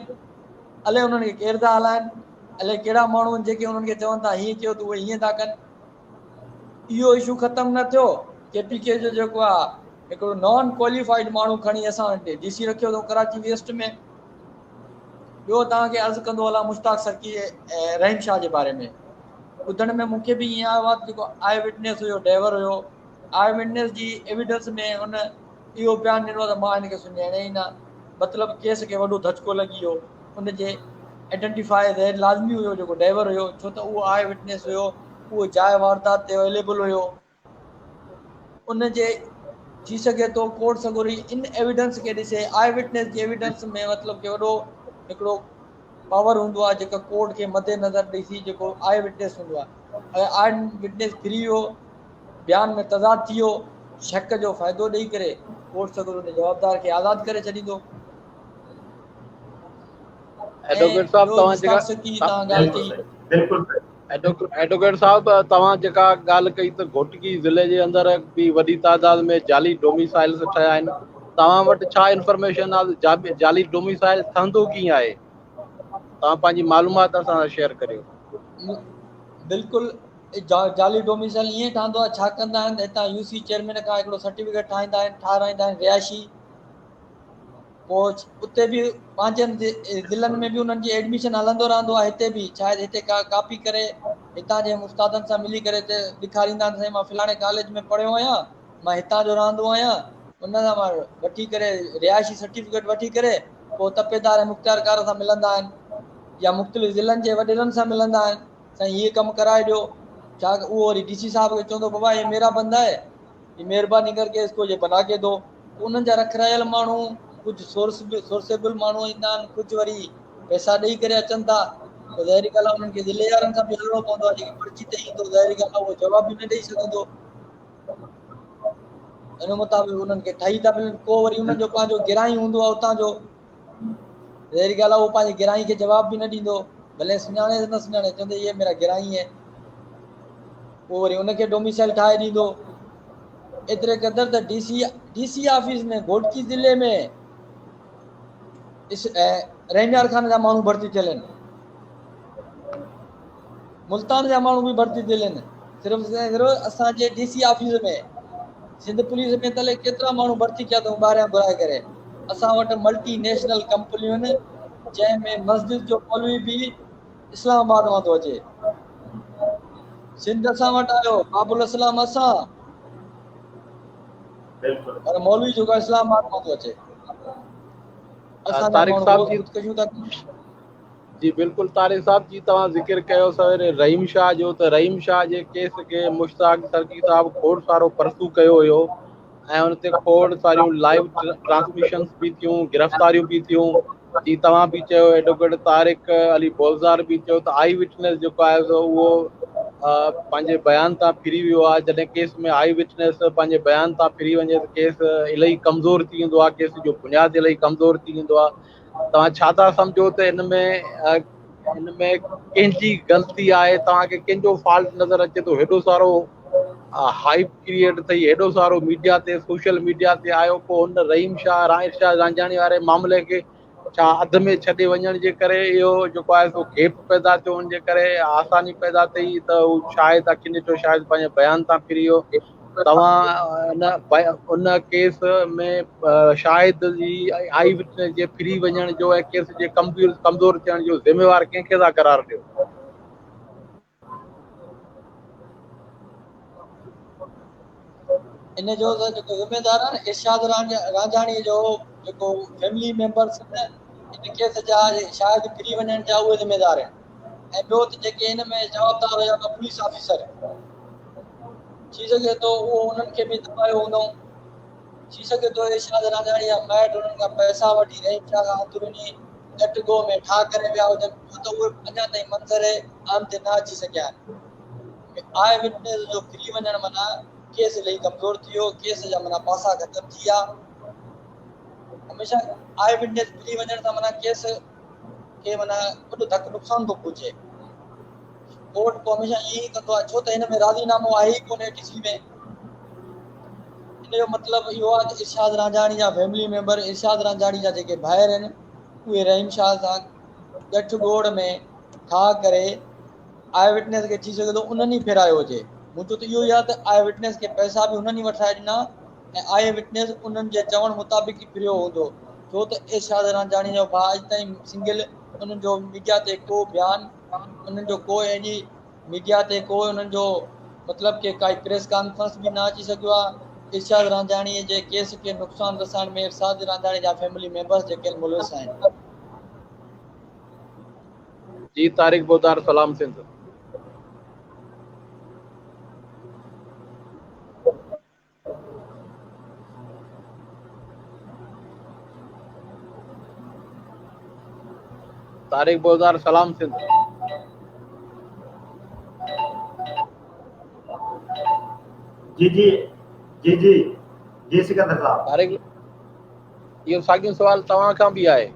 Speaker 3: الائي انهن کي ڪير ٿا هلائن الائي ڪهڙا ماڻهو آهن جيڪي انهن کي چون ٿا هيئن ڪيو ته اهي هيئن ٿا ڪن اهو اشو ختم نه ٿيو ڪي پي ڪي جو جيڪو آهي هڪڙو نان ڪواليفائيڊ ماڻهو کڻي اسان ڊي سي رکيو اٿئون ڪراچي ويسٽ ۾ ٻيو توهان کي عرض ڪندو هلان مشتاق سرڪي رحيم شاهه جي باري ۾ ٻڌڻ ۾ مون کي به ائين آيو آهي ته جيڪو آء وٽنيس هيو ڊرائيور هيو آء وٽنيس جي ايويڊنس ۾ ان اهو بيان ڏنو ته مان هن کي سڃاڻيان ئي نه مطلب ڪيس کي وڏو ڌچڪو لڳي ويو ان جي آئيڊنٽيفاء غير لازمي هيو جيڪو ڊرائيور هيو ڇو ته اهو آء وٽنيس هيو اهو جاء واردات تي اويليبل هيو ان جي ٿي سگهي ٿو ڪورٽ سڳوري ان ايويڊنس کي ڏسي آء وٽنيس جي ايويڊنس ۾ مطلب ڪي وڏو هڪڙو پاور هوندو آهي جيڪا ڪورٽ کي مد نظر ڏسي جيڪو آء وٽنيس هوندو آهي اگر آء وٽنيس ڦري ويو بيان ۾ تضاد ٿي ويو، شڪ جو فائدو ڏئي ڪري ڪورٽ سڳورو ان جوابدار کي آزاد ڪري ڇڏيندو. ۽
Speaker 1: ايڊووڪيٽ صاحب
Speaker 3: ٻيو
Speaker 1: توهان
Speaker 3: مشتاق
Speaker 1: جيڪا
Speaker 3: سرڪي جي توهان ڳالهه ڪئي.
Speaker 2: بلڪل صحيح.
Speaker 1: ايڊووڪيٽ صاحب توهان جيڪا ڳالهه ڪئي ته گهوٽڪي ضلعي جي اندر به وڏي تعداد ۾ جعلي ڊوميسائلز ٺهيا آهن توهان وٽ ڇا انفارميشن آهي جعلي ڊوميسائل ٺهندو ڪيئن آهي توهان پنهنجي معلومات اسان سان شيئر ڪريو.
Speaker 3: بلڪل جعلي ڊوميسائل ائين ٺهندو آهي ڇا ڪندا آهن ته هتان يو سي چيئرمين کان هڪڙو سرٽيفڪيٽ ٺاهيندا آهن ٺاهرائيندا آهن رهائشي پوء اتي به پنهنجن ضلعن ۾ به انهن جي ايڊميشن هلندو رهندو آهي هتي به شايد هتي ڪا ڪاپي ڪري هتان جي استادن سان ملي ڪري هتي ڏيکاريندا آهن سائين مان فلاڻي ڪاليج ۾ پڙهيو آهيان مان هتان جو رهندو آهيان ان سان مان وٺي ڪري رهائشي سرٽيفڪيٽ وٺي ڪري پوء تپيدار ۽ مختيارڪار سان ملندا آهن يا مختلف ضلعن جي وڏيرن سان ملندا آهن سائين هيء ڪم ڪرائي ڏيو ڇا اهو وري ڊي سي صاحب کي چوندو بابا هي ميرا بندا هي هي مهرباني ڪر ڪي اس ڪو يي بنا ڪي دو انهن جا رکرايل ماڻهو ڪجهه سورس به سورسيبل ماڻهو ايندا آهن ڪجهه وري پئسا ڏئي ڪري اچن ٿا ته ظاهري ڳالهه آهي انهن کي ضلعي وارن سان به هلڻو پوندو آهي جيڪي پرچي تي ايندو ظاهري ڳالهه آهي اهو جواب به نه ڏئي سگهندو ان مطابق انهن کي ٺاهي ٿا ملن ڪو وري انهن جو پنهنجو گرائي هوندو آهي اتان جو ظاهري ڳالهه آهي اهو پنهنجي گرائي کي جواب به نه ڏيندو ڀلي سڃاڻي نه سڃاڻي چوندو هي ميرا گرائي هي پوء وري ان کي ڊوميسائل ٺاهي ڏيندو ايتري قدر ته D C D C office ۾ Ghotki ضلعي ۾ رحيم يار خان جا ماڻهو ڀرتي ٿيل آهن ملتان جا ماڻهو به ڀرتي ٿيل آهن صرف صرف اسان جي D C office ۾ Sindh police ۾ ته الائي ڪيترا ماڻهو ڀرتي ڪيا اٿئون ٻاهريان گهرائي ڪري اسان وٽ ملٽي نيشنل ڪمپنيون آهن جنهن ۾ مسجد جو مولوي به اسلام آباد مان ٿو اچي سنڌ اسان وٽ آيو باب الاسلام اسان
Speaker 2: بلڪل
Speaker 3: پر مولوي جيڪو اسلام آباد مان ٿو اچي اسان جا
Speaker 1: طارق
Speaker 3: ماڻهو
Speaker 1: صاحب
Speaker 3: روز
Speaker 1: جي
Speaker 3: خودڪشيون ٿا ڪن
Speaker 1: جي بلڪل طارق صاحب جي توهان ذڪر ڪيو سر رحيم شاهه جو ته رحيم شاهه جي ڪيس کي مشتاق سرڪي صاحب کوڙ سارو پرسو ڪيو هيو ۽ ان تي کوڙ ساريون لائيو ٽرانسميشنز به ٿيون گرفتاريون به ٿيون جي توهان به چيو ايڊووڪيٽ طارق علي بوزدار به چيو ته آئي وٽنس جيڪو آهي سو اهو پنهنجي بيان تان ڦري ويو آهي جڏهن ڪيس ۾ آئي وٽنس پنهنجي بيان تان ڦري وڃي ته ڪيس الاهي ڪمزور ٿي ويندو آهي ڪيس جو بنياد الاهي ڪمزور ٿي ويندو آهي توهان ڇا ٿا سمجهو ته ان ۾ ان ۾ ڪنهن جي غلطي آهي توهان کي ڪنهن جو فالٽ نظر اچي ٿو هيڏو سارو هائپ ڪريئيٽ ٿي هيڏو سارو ميڊيا تي سوشل ميڊيا تي آيو پوء هن رحيم شاهه ارشاد رانجهاڻي واري معاملي کي ڇا اڌ ۾ ڇڏي وڃڻ جي ڪري اهو جيڪو آهي سو گيپ پيدا ٿيو ان جي ڪري آساني پيدا ٿي ته هو شاهد اکين ڏٺو شاهد پنهنجي بيان تان ڦري ويو توهان ان ڪيس ۾ شاهد جي آئي وٽنس جي ڦري وڃڻ جو ۽ ڪيس جي ڪمزور ٿيڻ جو ذميوار ڪنهن کي ٿا قرار ڏيو؟
Speaker 3: ان جو جيڪو ذميوار آهي ارشاد رانجهاڻي جو جيڪو فيملي ميمبرس آهن ان ڪيس جا شاهد ڦري وڃڻ جا اهي ذميوار آهن ۽ ٻيو ته جيڪي ان ۾ جوابدار هيا ته پوليس آفيسر ٿي سگهي ٿو اهو انهن کي به دٻايو هوندو ٿي سگهي ٿو ارشاد رانجهاڻي جا مائٽ انهن کان پئسا وٺي رحيم شاهه کان اندروني ڳٽ ڳوهه ۾ ٺاهه ڪري ويا هجن ڇو ته اهي اڃا تائين منظر عام تي نه اچي سگهيا آهن آء وٽنس جو ڦري وڃڻ معنيٰ ڪيس الهي ڪمزور ٿي ويو ڪيس جا معنيٰ پاسا ختم ٿي ويا هميشه آء وٽنس ڦري وڃڻ سان معنيٰ ڪيس کي معنيٰ وڏو ڌڪ نقصان ٿو پهچي. ڪورٽ پوء هميشه ائين ئي ڪندو آهي ڇو ته هن ۾ راضي نامو آهي ئي ڪونه اي ٽي سي ۾. ان جو مطلب اهو آهي ته ارشاد رانجهاڻي جا فيملي ميمبر ارشاد رانجهاڻي جا جيڪي ڀائر آهن اهي رحيم شاهه سان ڳٺ ڳوڙ ۾ ٺاهه ڪري آء وٽنس کي ٿي سگهي ٿو انهن ئي ڦيرايو هجي. منهنجو ته اهو ئي آهي ته آء وٽنس کي پئسا به هنن ئي وٺرائي ڏنا ۽ آء وٽنس انهن جي چوڻ مطابق ئي ڦريو هوندو، ڇو ته ارشاد رانجهاڻي جو ڀاء اڄ تائين سنگل، انهن جو ميڊيا تي ڪو بيان، انهن جو ڪو اهڙي ميڊيا تي ڪو انهن جو مطلب ڪي ڪائي پريس ڪانفرنس به نه اچي سگهيو آهي. ارشاد رانجهاڻي جي ڪيس کي نقصان رسائڻ ۾ ارشاد رانجهاڻي جا فيملي ميمبرس جيڪي ملوث آهن.
Speaker 1: جي طارق بودار سلام سنڌ. طارق بوزار سلام سنڌ.
Speaker 2: جي جي جي جي جي سڪندر صاحب.
Speaker 1: طارق اهو ساڳيو سوال توهان کان به آهي.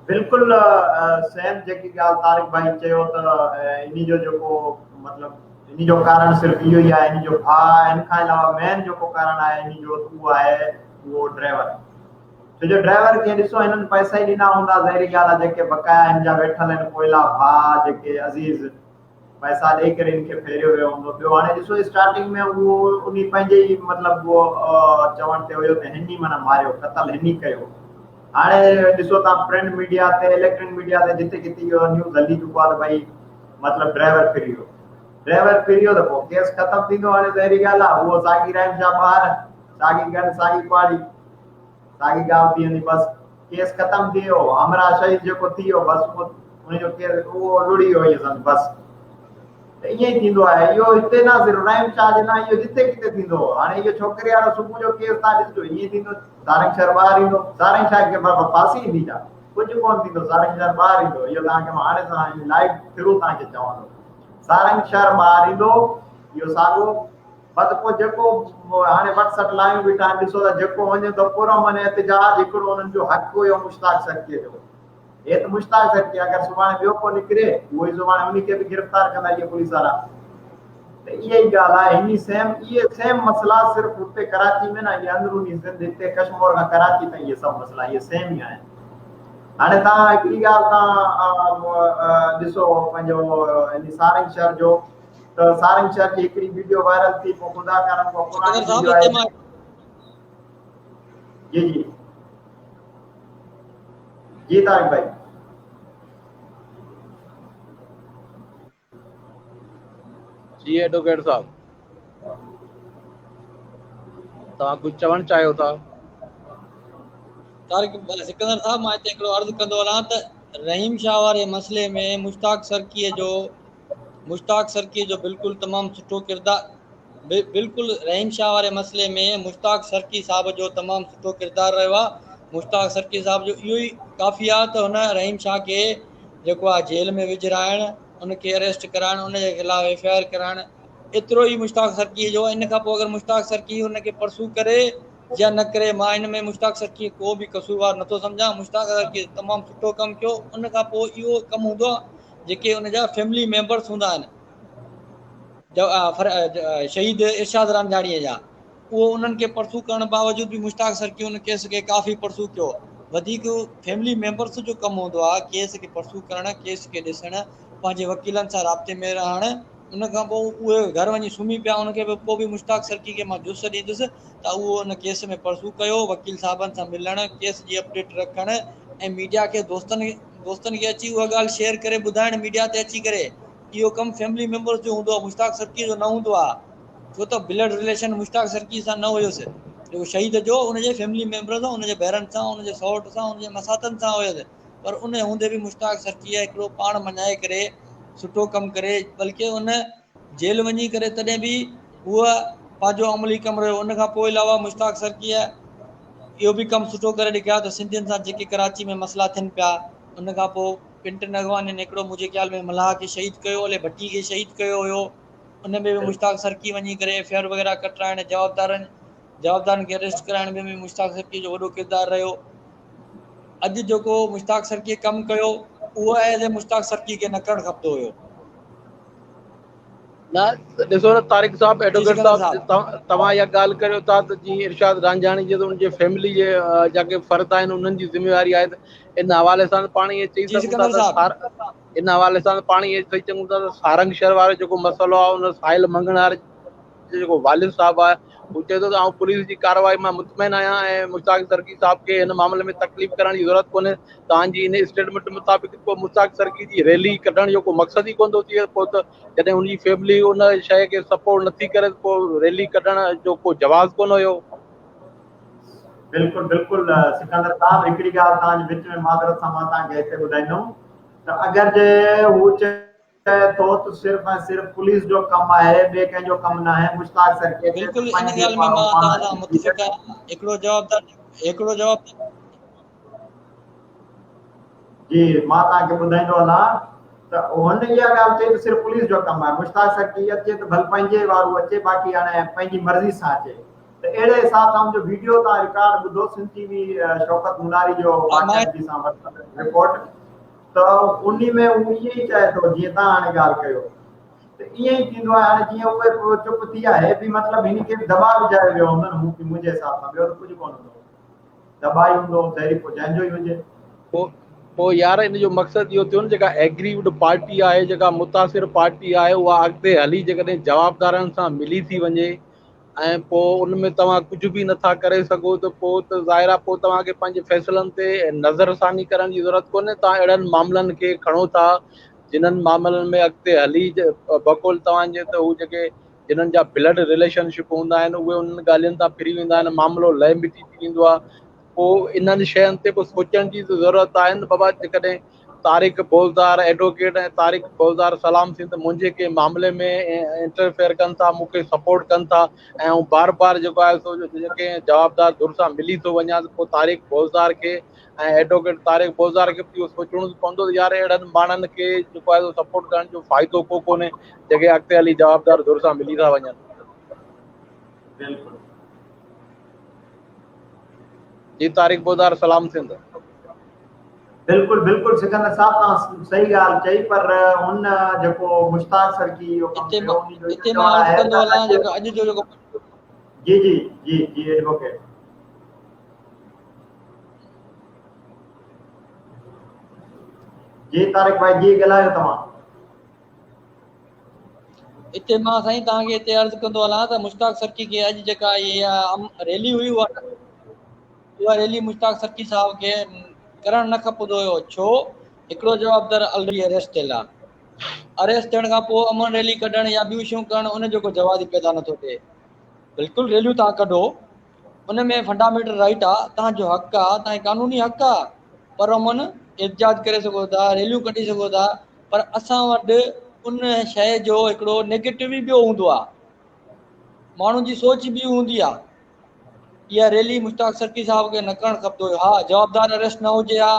Speaker 2: بلڪل سيم جيڪي ڳالهه طارق ڀائي چيو ته انهي جو جيڪو مطلب انهي جو ڪارڻ صرف اهو ئي آهي انهي جو ڀاء ان کان علاوه مين جيڪو ڪارڻ آهي انهي جو اهو آهي اهو ڊرائيور ڇو جو ڊرائيور کي ڏسو هنن پئسا ئي ڏنا هوندا ظاهري ڳالهه آهي جيڪي بقايا هن جا ويٺل آهن ڪوئلا ڀاء جيڪي عزيز پئسا ڏئي ڪري ان کي ڦيريو ويو هوندو. ٻيو هاڻي ڏسو اسٽارٽنگ ۾ اهو انهي پنهنجي ئي مطلب اهو چوڻ تي هيو ته هن ئي معنيٰ ماريو، قتل هن ئي ڪيو. هاڻي ڏسو تان پرنٽ ميڊيا تي اليڪٽرنڪ ميڊيا تي جتي ڪٿي اهو نيوز هلي چڪو آهي ته ڀئي مطلب ڊرائيور ڦري ويو. ڊرائيور ڦري ويو ته پوء ڪيس ختم ٿيندو. هاڻي ظاهري ڳالهه آهي اهو ساڳي رحم شاهه ٻاهر، ساڳي ڳن ساڳي ڪهاڙي، ساڳي ڳالهه ٿي ويندي. بس ڪيس ختم ٿي ويو، همراهه شهيد جيڪو ٿي ويو بس اهو ان جو ڪيس اهو لڙي ويو ائين سمجهه بس. ته ائين ئي ٿيندو آهي اهو هتي نه صرف رحيم شاهه جي نه، اهو جتي ڪٿي ٿيندو هو. هاڻي اهو ڇوڪري وارو صبح جو ڪيس تان ڏسجو ائين ئي ٿيندو. سارنگ شهر ٻاهر ايندو، سارنگ شاهه کي ڦاسي ايندي ڇا؟ ڪجهه ڪونه ٿيندو، سارنگ شهر ٻاهر ايندو. اهو توهان کي مان هاڻي سان لائيو ٿرو توهان کي چوان ٿو، سارنگ شهر ٻاهر ايندو اهو ساڳو. بس پوء جيڪو هاڻي وٽ سٽ لايون بيٺا آهن، ڏسو ته جيڪو وڃي ٿو پرامن احتجاج، هڪڙو انهن جو حق هيو مشتاق سرڪيء جو، هي ته مشتاق سرڪي اگر سڀاڻي ٻيو ڪو نڪري اهو ئي سڀاڻي انهي کي به گرفتار ڪندا اهي پوليس وارا. ته اها ئي ڳالهه آهي، هني سيم اهي سيم مسئلا صرف هتي ڪراچي ۾ نه، اهي اندروني سنڌ هتي ڪشمور کان ڪراچي تائين اهي سڀ مسئلا اهي سيم ئي آهن. هاڻي توهان هڪڙي ڳالهه توهان ڏسو پنهنجو هني سارنگ شهر جو، ته سارنگ شهر جي هڪڙي ويڊيو وائرل ٿي، پوء خدا ڪرم ڪو پراڻي ويڊيو آهي. جي جي جي طارق ڀائي.
Speaker 1: جي ايڊووڪيٽ صاحب توهان ڪجهه چوڻ چاهيو ٿا؟
Speaker 3: طارق سڪندر صاحب مان هتي هڪڙو عرض ڪندو هلان ته رحيم شاهه واري مسئلي ۾ مشتاق سرڪيء جو مشتاق سرڪيء جو بلڪل تمام سٺو ڪردار بلڪل رحيم شاهه واري مسئلي ۾ مشتاق سرڪي صاحب جو تمام سٺو ڪردار رهيو آهي. مشتاق سرڪي صاحب جو اهو ئي ڪافي آهي ته هن رحيم شاهه کي جيڪو آهي جيل ۾ وجهرائڻ، ان کي اريسٽ ڪرائڻ، ان جي خلاف ايف I R ڪرائڻ، ايترو ئي مشتاق سرڪي جو. ان کان پوء اگر مشتاق سرڪي ان کي پرسو ڪري يا نه ڪري، مان ان ۾ مشتاق سرڪي کي ڪو به قصوروار نٿو سمجهان. مشتاق سرڪي تمام سٺو ڪم ڪيو. ان کان پوء اهو ڪم هوندو آهي جيڪي ان جا فيملي ميمبرس هوندا آهن شهيد ارشاد رانجهاڻيء جا، اهو انهن کي پرسو ڪرڻ باوجود به مشتاق سرڪي ان ڪيس کي ڪافي پرسو ڪيو. وڌيڪ فيملي ميمبرس جو ڪم هوندو آهي ڪيس کي پرسو ڪرڻ، ڪيس کي ڏسڻ، پنهنجي وڪيلن سان رابطي ۾ رهڻ. ان کان پوء اهي گهر وڃي سمهي پيا، ان کي پوء به مشتاق سرڪي کي مان جس ڏيندس ته اهو ان ڪيس ۾ پرسو ڪيو، وڪيل صاحبن سان ملڻ، ڪيس جي اپڊيٽ رکڻ ۽ ميڊيا کي دوستن دوستن کي اچي اها ڳالهه شيئر ڪري ٻڌائڻ ميڊيا تي اچي ڪري اهو ڪم فيملي ميمبرس جو هوندو آهي مشتاق سرڪي جو نه هوندو آهي ڇو ته بلڊ رليشن مشتاق سرڪي سان نه هيس جيڪو شهيد جو ان جي فيملي ميمبرس سان ان جي ڀيرن سان ان جي سئوٽ سان ان جي مساتن سان هيس پر ان هوندي به مشتاق سرڪي هڪڙو پاڻ مڃائي ڪري سٺو ڪم ڪري بلڪه ان جيل وڃي ڪري تڏهن به هو پنهنجو عملي ڪم رهيو. ان کان پوء علاوه مشتاق سرڪيء اهو به ڪم سٺو ڪري ڏيکاريو ته سنڌين سان جيڪي ڪراچي ۾ مسئلا ٿين پيا ان کان پوء پنٽن اغوانين هڪڙو منهنجي خيال ۾ ملاح کي شهيد ڪيو الي ڀٽي کي شهيد ڪيو هيو ان ۾ به مشتاق سرڪي وڃي ڪري ايف I R وغيره ڪٽرائڻ جوابدارن جوابدارن کي اريسٽ ڪرائڻ ۾ به مشتاق سرڪي جو وڏو ڪردار رهيو. اڄ جيڪو مشتاق سرڪيء ڪم ڪيو اهو ايز اي مشتاق سرڪي کي نه ڪرڻ کپندو هيو.
Speaker 1: نه ڏسو نه طارق صاحب ايڊووڪيٽ صاحب توهان اها ڳالهه ڪريو ٿا ته جي ارشاد رانجهاڻي جي ان جي فيملي جي جيڪي فرد آهن انهن جي ذميواري آهي ته ان حوالي سان پاڻ ائين چئي سگهون ٿا ته ان حوالي سان پاڻ ائين چئي سگهون ٿا ته سارنگ شهر وارو جيڪو مسئلو آهي ان ساحل مڱڻهار جيڪو والد صاحب آهي هو چئي ٿو ته آئون پوليس جي ڪارروائي مان مطمئن آهيان ۽ مشتاق سرڪي صاحب کي هن معاملي ۾ تڪليف ڪرڻ جي ضرورت ڪونهي. توهان جي ان اسٽيٽمينٽ مطابق پوء مشتاق سرڪي جي ريلي ڪڍڻ جو ڪو مقصد ئي ڪونه ٿو ٿئي. پوء ته جڏهن هن جي فيملي ان شيء کي سپورٽ نٿي ڪري ته پوء ريلي ڪڍڻ جو ڪو جواز ڪونه هيو.
Speaker 2: بلڪل بلڪل سڪندر صاحب هڪڙي ڳالهه توهان جي وچ ۾ معذرت سان مان توهان کي هتي ٻڌائيندم ته اگر جي هو چئي چئي ٿو ته صرف ۽ صرف پوليس جو ڪم آهي ٻئي ڪنهن جو ڪم ناهي مشتاق سرڪي چيو ته
Speaker 3: بلڪل ان
Speaker 2: پنهنجي
Speaker 3: ڳالهه ۾ مان
Speaker 2: پاڻ
Speaker 3: توهان سان متفق آهيان هڪڙو جوابدار هڪڙو جوابدار
Speaker 2: جي مان توهان کي ٻڌائيندو هلان ته هن اها ڳالهه چئي ته صرف پوليس جو ڪم آهي مشتاق سرڪي اچي ته ڀل پنهنجي وارو اچي باقي هاڻي پنهنجي مرضي سان اچي ته اهڙي حساب سان منهنجو ويڊيو تان رڪارڊ ٻڌو سنڌ ٽي وي شوڪت ملاري جو باقاعدگي سان ورتل رپورٽ ته انهي ۾ هو ائين ئي چئي ٿو جيئن توهان هاڻي ڳالهه ڪيو ته ائين ئي ٿيندو آهي. هاڻي جيئن اهي چپ ٿي ويا هي به مطلب هن کي به دٻاء وجهايو ويو هوندو نه مون کي منهنجي حساب سان ٻيو ته ڪجهه ڪونه هوندو دٻاء ئي هوندو ظاهري پوء جنهن جو ئي هجي.
Speaker 1: پوء پوء يار ان جو مقصد اهو ٿيو نه جيڪا ايگريوڊ پارٽي آهي جيڪا متاثر پارٽي آهي اها اڳتي هلي جيڪڏهن جوابدارن سان ملي ٿي وڃي ۽ پوء ان ۾ توهان ڪجهه به نٿا ڪري سگهو ته پوء ته ظاهر آهي پوء توهان کي پنهنجي فيصلن تي نظر ثاني ڪرڻ جي ضرورت ڪونهي توهان اهڙن معاملن کي کڻو ٿا جنھن معاملن ۾ اڳتي هلي بقول توهان جي ته هو جيڪي جنھن جا بلڊ رليشن شپ هوندا آهن اهي انهن ڳالهين تان ڦري ويندا آهن معاملو لئه مٽي ٿي ويندو آهي پوء انهن شين تي به سوچڻ جي ضرورت آهي نه بابا جيڪڏهن طارق بوزدار ايڊووڪيٽ ۽ طارق بوزدار سلام سنڌ منهنجي ڪنهن معاملي ۾ انٽرفيئر ڪن ٿا مون کي سپورٽ ڪن ٿا ۽ آئون بار بار جيڪو آهي سو ڪنهن جوابدار ڌر سان ملي ٿو وڃان ته پوء طارق بوزدار کي ۽ ايڊووڪيٽ طارق بوزدار کي به اهو سوچڻو پوندو ته يار اهڙن ماڻهن کي جيڪو آهي سو سپورٽ ڪرڻ جو فائدو ڪو ڪونهي جيڪي اڳتي هلي جوابدار ڌر سان ملي ٿا وڃن.
Speaker 2: بلڪل.
Speaker 1: جي طارق بوزدار سلام سنڌ.
Speaker 2: بلڪل بلڪل سڪندر صاحب توهان صحيح ڳالهه چئي پر هن جيڪو مشتاق سرڪي اهو ڪم ڪيو ان جو
Speaker 3: هتي مان عرض ڪندو هلان جيڪو اڄ جو جيڪو
Speaker 2: جي جي جي جي ايڊووڪيٽ جي طارق ڀائي جي ڳالهايو توهان.
Speaker 3: اتي مان سائين توهان کي اتي عرض ڪندو هلان ته مشتاق سرڪي کي اڄ جيڪا اها ريلي هئي اها ريلي مشتاق سرڪي صاحب کي ڪرڻ نه کپندو هيو ڇو هڪڙو جوابدار الريڊي اريسٽ ٿيل آهي اريسٽ ٿيڻ کان پوء امن ريلي ڪڍڻ يا ٻيون شيون ڪرڻ ان جو ڪو جواز ئي پيدا نٿو ٿئي بلڪل ريليون توهان ڪڍو ان ۾ فنڊامينٽل رائيٽ آ توهان جو حق آ توهان جي قانوني حق آ پر امن احتجاج ڪري سگهو ٿا ريليون ڪڍي سگهو ٿا پر اسان وٽ ان شيء جو هڪڙو نيگيٽو به ٻيو هوندو آ ماڻهن جي سوچ ٻي هوندي آ اها ريلي مشتاق سرڪي صاحب کي نه ڪرڻ کپندو هيو ها جوابدار اريسٽ نه هجي ها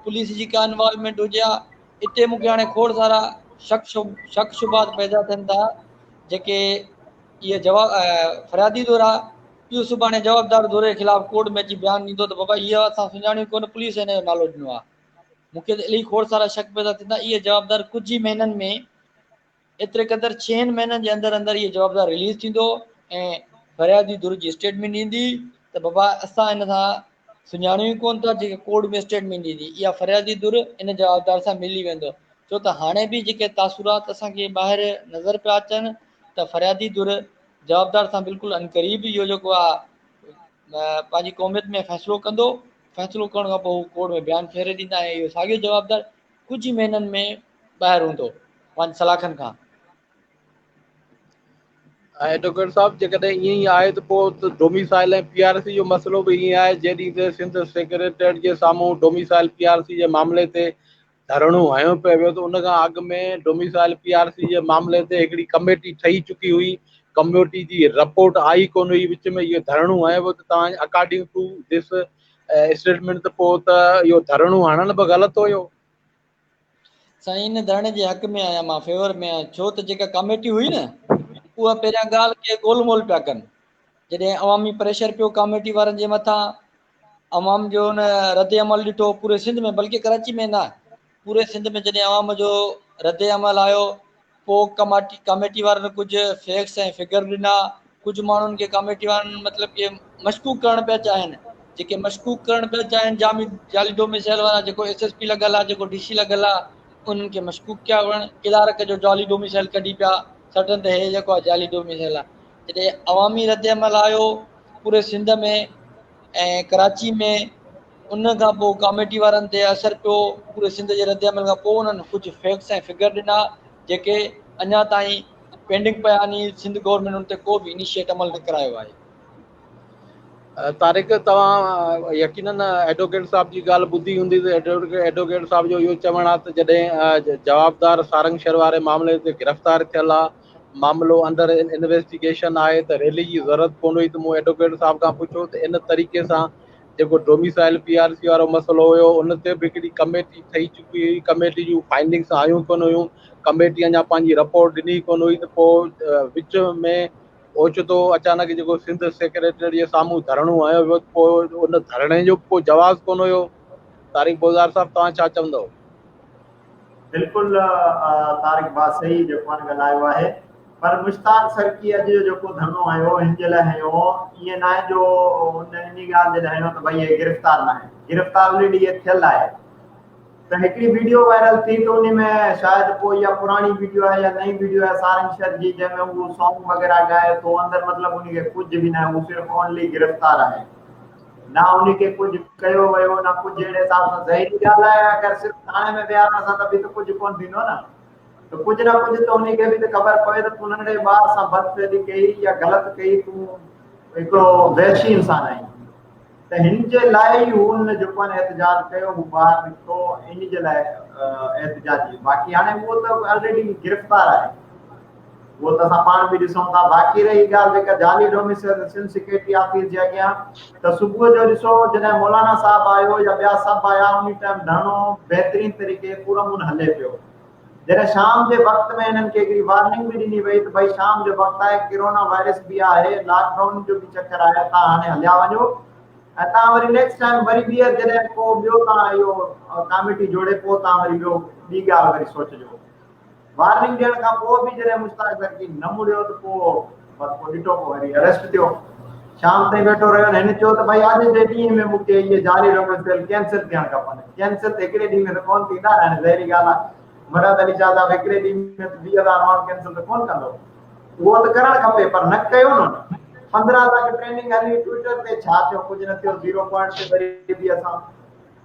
Speaker 3: پوليس جي ڪا انوالومينٽ هجي ها اتي مون کي هاڻي کوڙ سارا شڪ شڪ شبهات پيدا ٿين ٿا جيڪي اهي جواب فريادي ڌر آ اهو سڀاڻي جوابدار ڌر جي خلاف ڪورٽ ۾ اچي بيان ڏيندو ته بابا اهو اسان سڃاڻيون ڪونه پوليس هن جو نالو ڏنو آ مون کي ته الهي کوڙ سارا شڪ پيدا ٿيندا اهي جوابدار ڪجهه ئي مهينن ۾ ايتري قدر ڇهن مهينن جي اندر اندر اهي جوابدار رليز ٿيندو ۽ فريادي ڌر جي اسٽيٽمينٽ ڏيندي ته بابا اسان هن سان سڃاڻيون ئي ڪونه ٿا جيڪي ڪورٽ ۾ اسٽيٽمينٽ ڏيندي اها فريادي ڌر ان جوابدار سان ملي ويندو ڇو ته هاڻي به جيڪي تاثرات اسان کي ٻاهر نظر پيا اچن ته فريادي ڌر جوابدار سان بلڪل عنقريب اهو جيڪو آ پنهنجي قوميت ۾ فيصلو ڪندو، فيصلو ڪرڻ کان پوء هو ڪورٽ ۾ بيان ڦيري ڏيندا ۽ اهو ساڳيو جوابدار ڪجهه ئي مهينن ۾ ٻاهر هوندو پنهنجي سلاخن کان.
Speaker 1: ايڊووڪيٽ صاحب جيڪڏهن ائين ئي آهي ته پوء ڊوميسائل ۽ پي آر سي جو مسئلو به ائين آهي جنهن ڏينهن تي سنڌ سيڪريٽريٽ جي سامهون ڊوميسائل پي آر سي جي معاملي تي ڌرڻو هنيو پئي ويو ته ان کان اڳ ۾ ڊوميسائل پي آر سي جي معاملي تي هڪڙي ڪميٽي ٺهي چڪي هئي، ڪميٽي جي رپورٽ آئي ڪونه هئي، وچ ۾ اهو ڌرڻو هنيو ويو ته توهان اڪارڊنگ ٽو this statement ته پوء ته اهو ڌرڻو هڻڻ به غلط هيو.
Speaker 3: سائين ان ڌرڻي جي حق ۾ آهيان مان فيور ۾ آهيان ڇو ته جيڪا ڪاميٽي هئي نه اها پهريان ڳالهه کي گول مول پيا ڪن جڏهن عوامي پريشر پيو ڪاميٽي وارن جي مٿان عوام جو ان رد عمل ڏٺو پوري سنڌ ۾ بلڪه ڪراچي ۾ نه پوري سنڌ ۾ جڏهن عوام جو رد عمل آيو پوء ڪماٽي ڪاميٽي وارن ڪجهه فيڪس ۽ فگر ڏنا ڪجهه ماڻهن کي ڪاميٽي وارن مطلب ڪي مشڪوڪ ڪرڻ پيا چاهين جيڪي مشڪوڪ ڪرڻ پيا چاهين جامي جعلي ڊوميسائل وارا جيڪو ايس ايس پي لڳل آهي جيڪو ڊي سي لڳل آهي انهن کي مشڪوڪ ڪيا وڃن ڪلارڪ جو جعلي ڊوميسائل ڪڍي پيا سٽن ته هي جيڪو آهي جعلي ڊوميسائل آهي جڏهن عوامي رد عمل آيو پوري سنڌ ۾ ۽ ڪراچي ۾ ان کان پوء ڪاميٽي وارن تي اثر پيو پوري سنڌ جي رد عمل کان پوء انهن ڪجهه فيڪٽس ۽ فگر ڏنا جيڪي اڃا تائين پينڊنگ پيا آهن سنڌ گورنمينٽ ان تي ڪو به انيشيٽ عمل نه ڪرايو آهي.
Speaker 1: طارق توهان يقينن ايڊووڪيٽ صاحب جي ڳالهه ٻڌي هوندي ته ايڊووڪيٽ صاحب جو اهو چوڻ آهي ته جڏهن جوابدار سارنگ شھر واري معاملي تي گرفتار ٿيل آهي معاملو انڊر انويسٽيگيشن آهي ته ريلي جي ضرورت ڪونه هئي ته مون ايڊووڪيٽ صاحب کان پڇيو ته ان طريقي سان جيڪو ڊوميسائل پي آر سي وارو مسئلو هيو ان تي به هڪڙي ڪميٽي ٺهي چڪي هئي ڪميٽي جون فائنڊنگس آيون ڪونه هيون ڪميٽي اڃا پنهنجي رپورٽ ڏني ڪونه هئي ته پوء وچ ۾ اوچتو اچانڪ جيڪو سنڌ سيڪريٽريٽ جي سامهون ڌرڻو هنيو ويو ته پوء ان ڌرڻي جو به ڪو جواز ڪونه هيو طارق بوزار صاحب توهان ڇا چوندؤ؟
Speaker 2: بلڪل طارق ڀاء صحيح جيڪو آهي ڳالهايو آهي پر مشتاق سرڪي اڄ جو جيڪو ڌرڻو هنيو هن جي لاء هنيو ائين ناهي جو هن انهي ڳالهه جي لاء هنيو ته ڀائي هي گرفتار ناهي گرفتار آلريڊي هي ٿيل آهي ته هڪڙي ويڊيو وائرل ٿي ته انهي ۾ شايد پوء اها پراڻي ويڊيو آهي يا نئين ويڊيو آهي سارنگ شر جي جنهن ۾ اهو سانگ وغيره ڳائي ٿو اندر مطلب انهي کي ڪجهه به ناهي اهو صرف اونلي گرفتار آهي نه انهي کي ڪجهه ڪيو ويو نه ڪجهه اهڙي حساب سان ظاهري ڳالهه آهي اگر صرف ٿاڻي ۾ ويهارڻ سان ته به ته ڪجهه ڪونه ٿيندو نه ته ڪجهه نه ڪجهه ته انهي کي به ته خبر پوي ته تون ننڍڙي ٻار سان بدفعلي ڪئي يا غلط ڪئي تون هڪڙو وحشي انسان آهين ته هن جي لاء ئي هو ان جيڪو آهي احتجاج ڪيو هو ٻاهر نڪتو ان جي لاء احتجاجي باقي هاڻي اهو ته آلريڊي گرفتار آهي اهو ته اسان پاڻ به ڏسون ٿا باقي رهي ڳالهه جيڪا جعلي ڊوميسائل سنڌ سيڪريٽري آفيس جي اڳيان ته صبح جو ڏسو جڏهن مولانا صاحب آيو يا ٻيا سڀ آيا ان ٽائيم ڌرڻو بهترين طريقي پرامن هلي پيو جڏهن شام جي وقت ۾ هنن کي هڪڙي وارننگ به ڏني وئي ته ڀئي شام جو وقت آهي ڪرونا وائرس به آهي لاڪ ڊائون جو به چڪر آهي تان هاڻي هليا وڃو ۽ تان وري نيڪسٽ ٽائيم وري ٻيهر جڏهن ڪو ٻيو تان اهو ڪاميٽي جوڙي پوء تان وري ٻيو ٻي ڳالهه وري سوچجو وارننگ ڏيڻ کان پوء به جڏهن مشتاق سرڪي نه مڙيو ته پوء بس پوء ڏٺو پوء وري اريسٽ ٿيو. شام تائين ويٺو رهيو ۽ هن چيو ته ڀائي اڄ جي ڏينهن ۾ مون کي اهي جعلي ڊوميسائل ڪينسل ٿيڻ کپن. ڪينسل ته هڪڙي ڏينهن ۾ ته ڪونه ٿيندا نه هاڻي ظاهري ڳالهه آهي مراد علي شاهه صاحب هڪڙي ڏينهن ۾ ته 20 هزار ماڻهو ڪينسل ته ڪونه ڪندو. اهو ته ڪرڻ کپي پر نه ڪيو نه هن. 15 لک ٽريننگ هلي ٽوئٽر تي ڇا ٿيو ڪجهه نه ٿيو زيرو پوائنٽ تي وري به اسان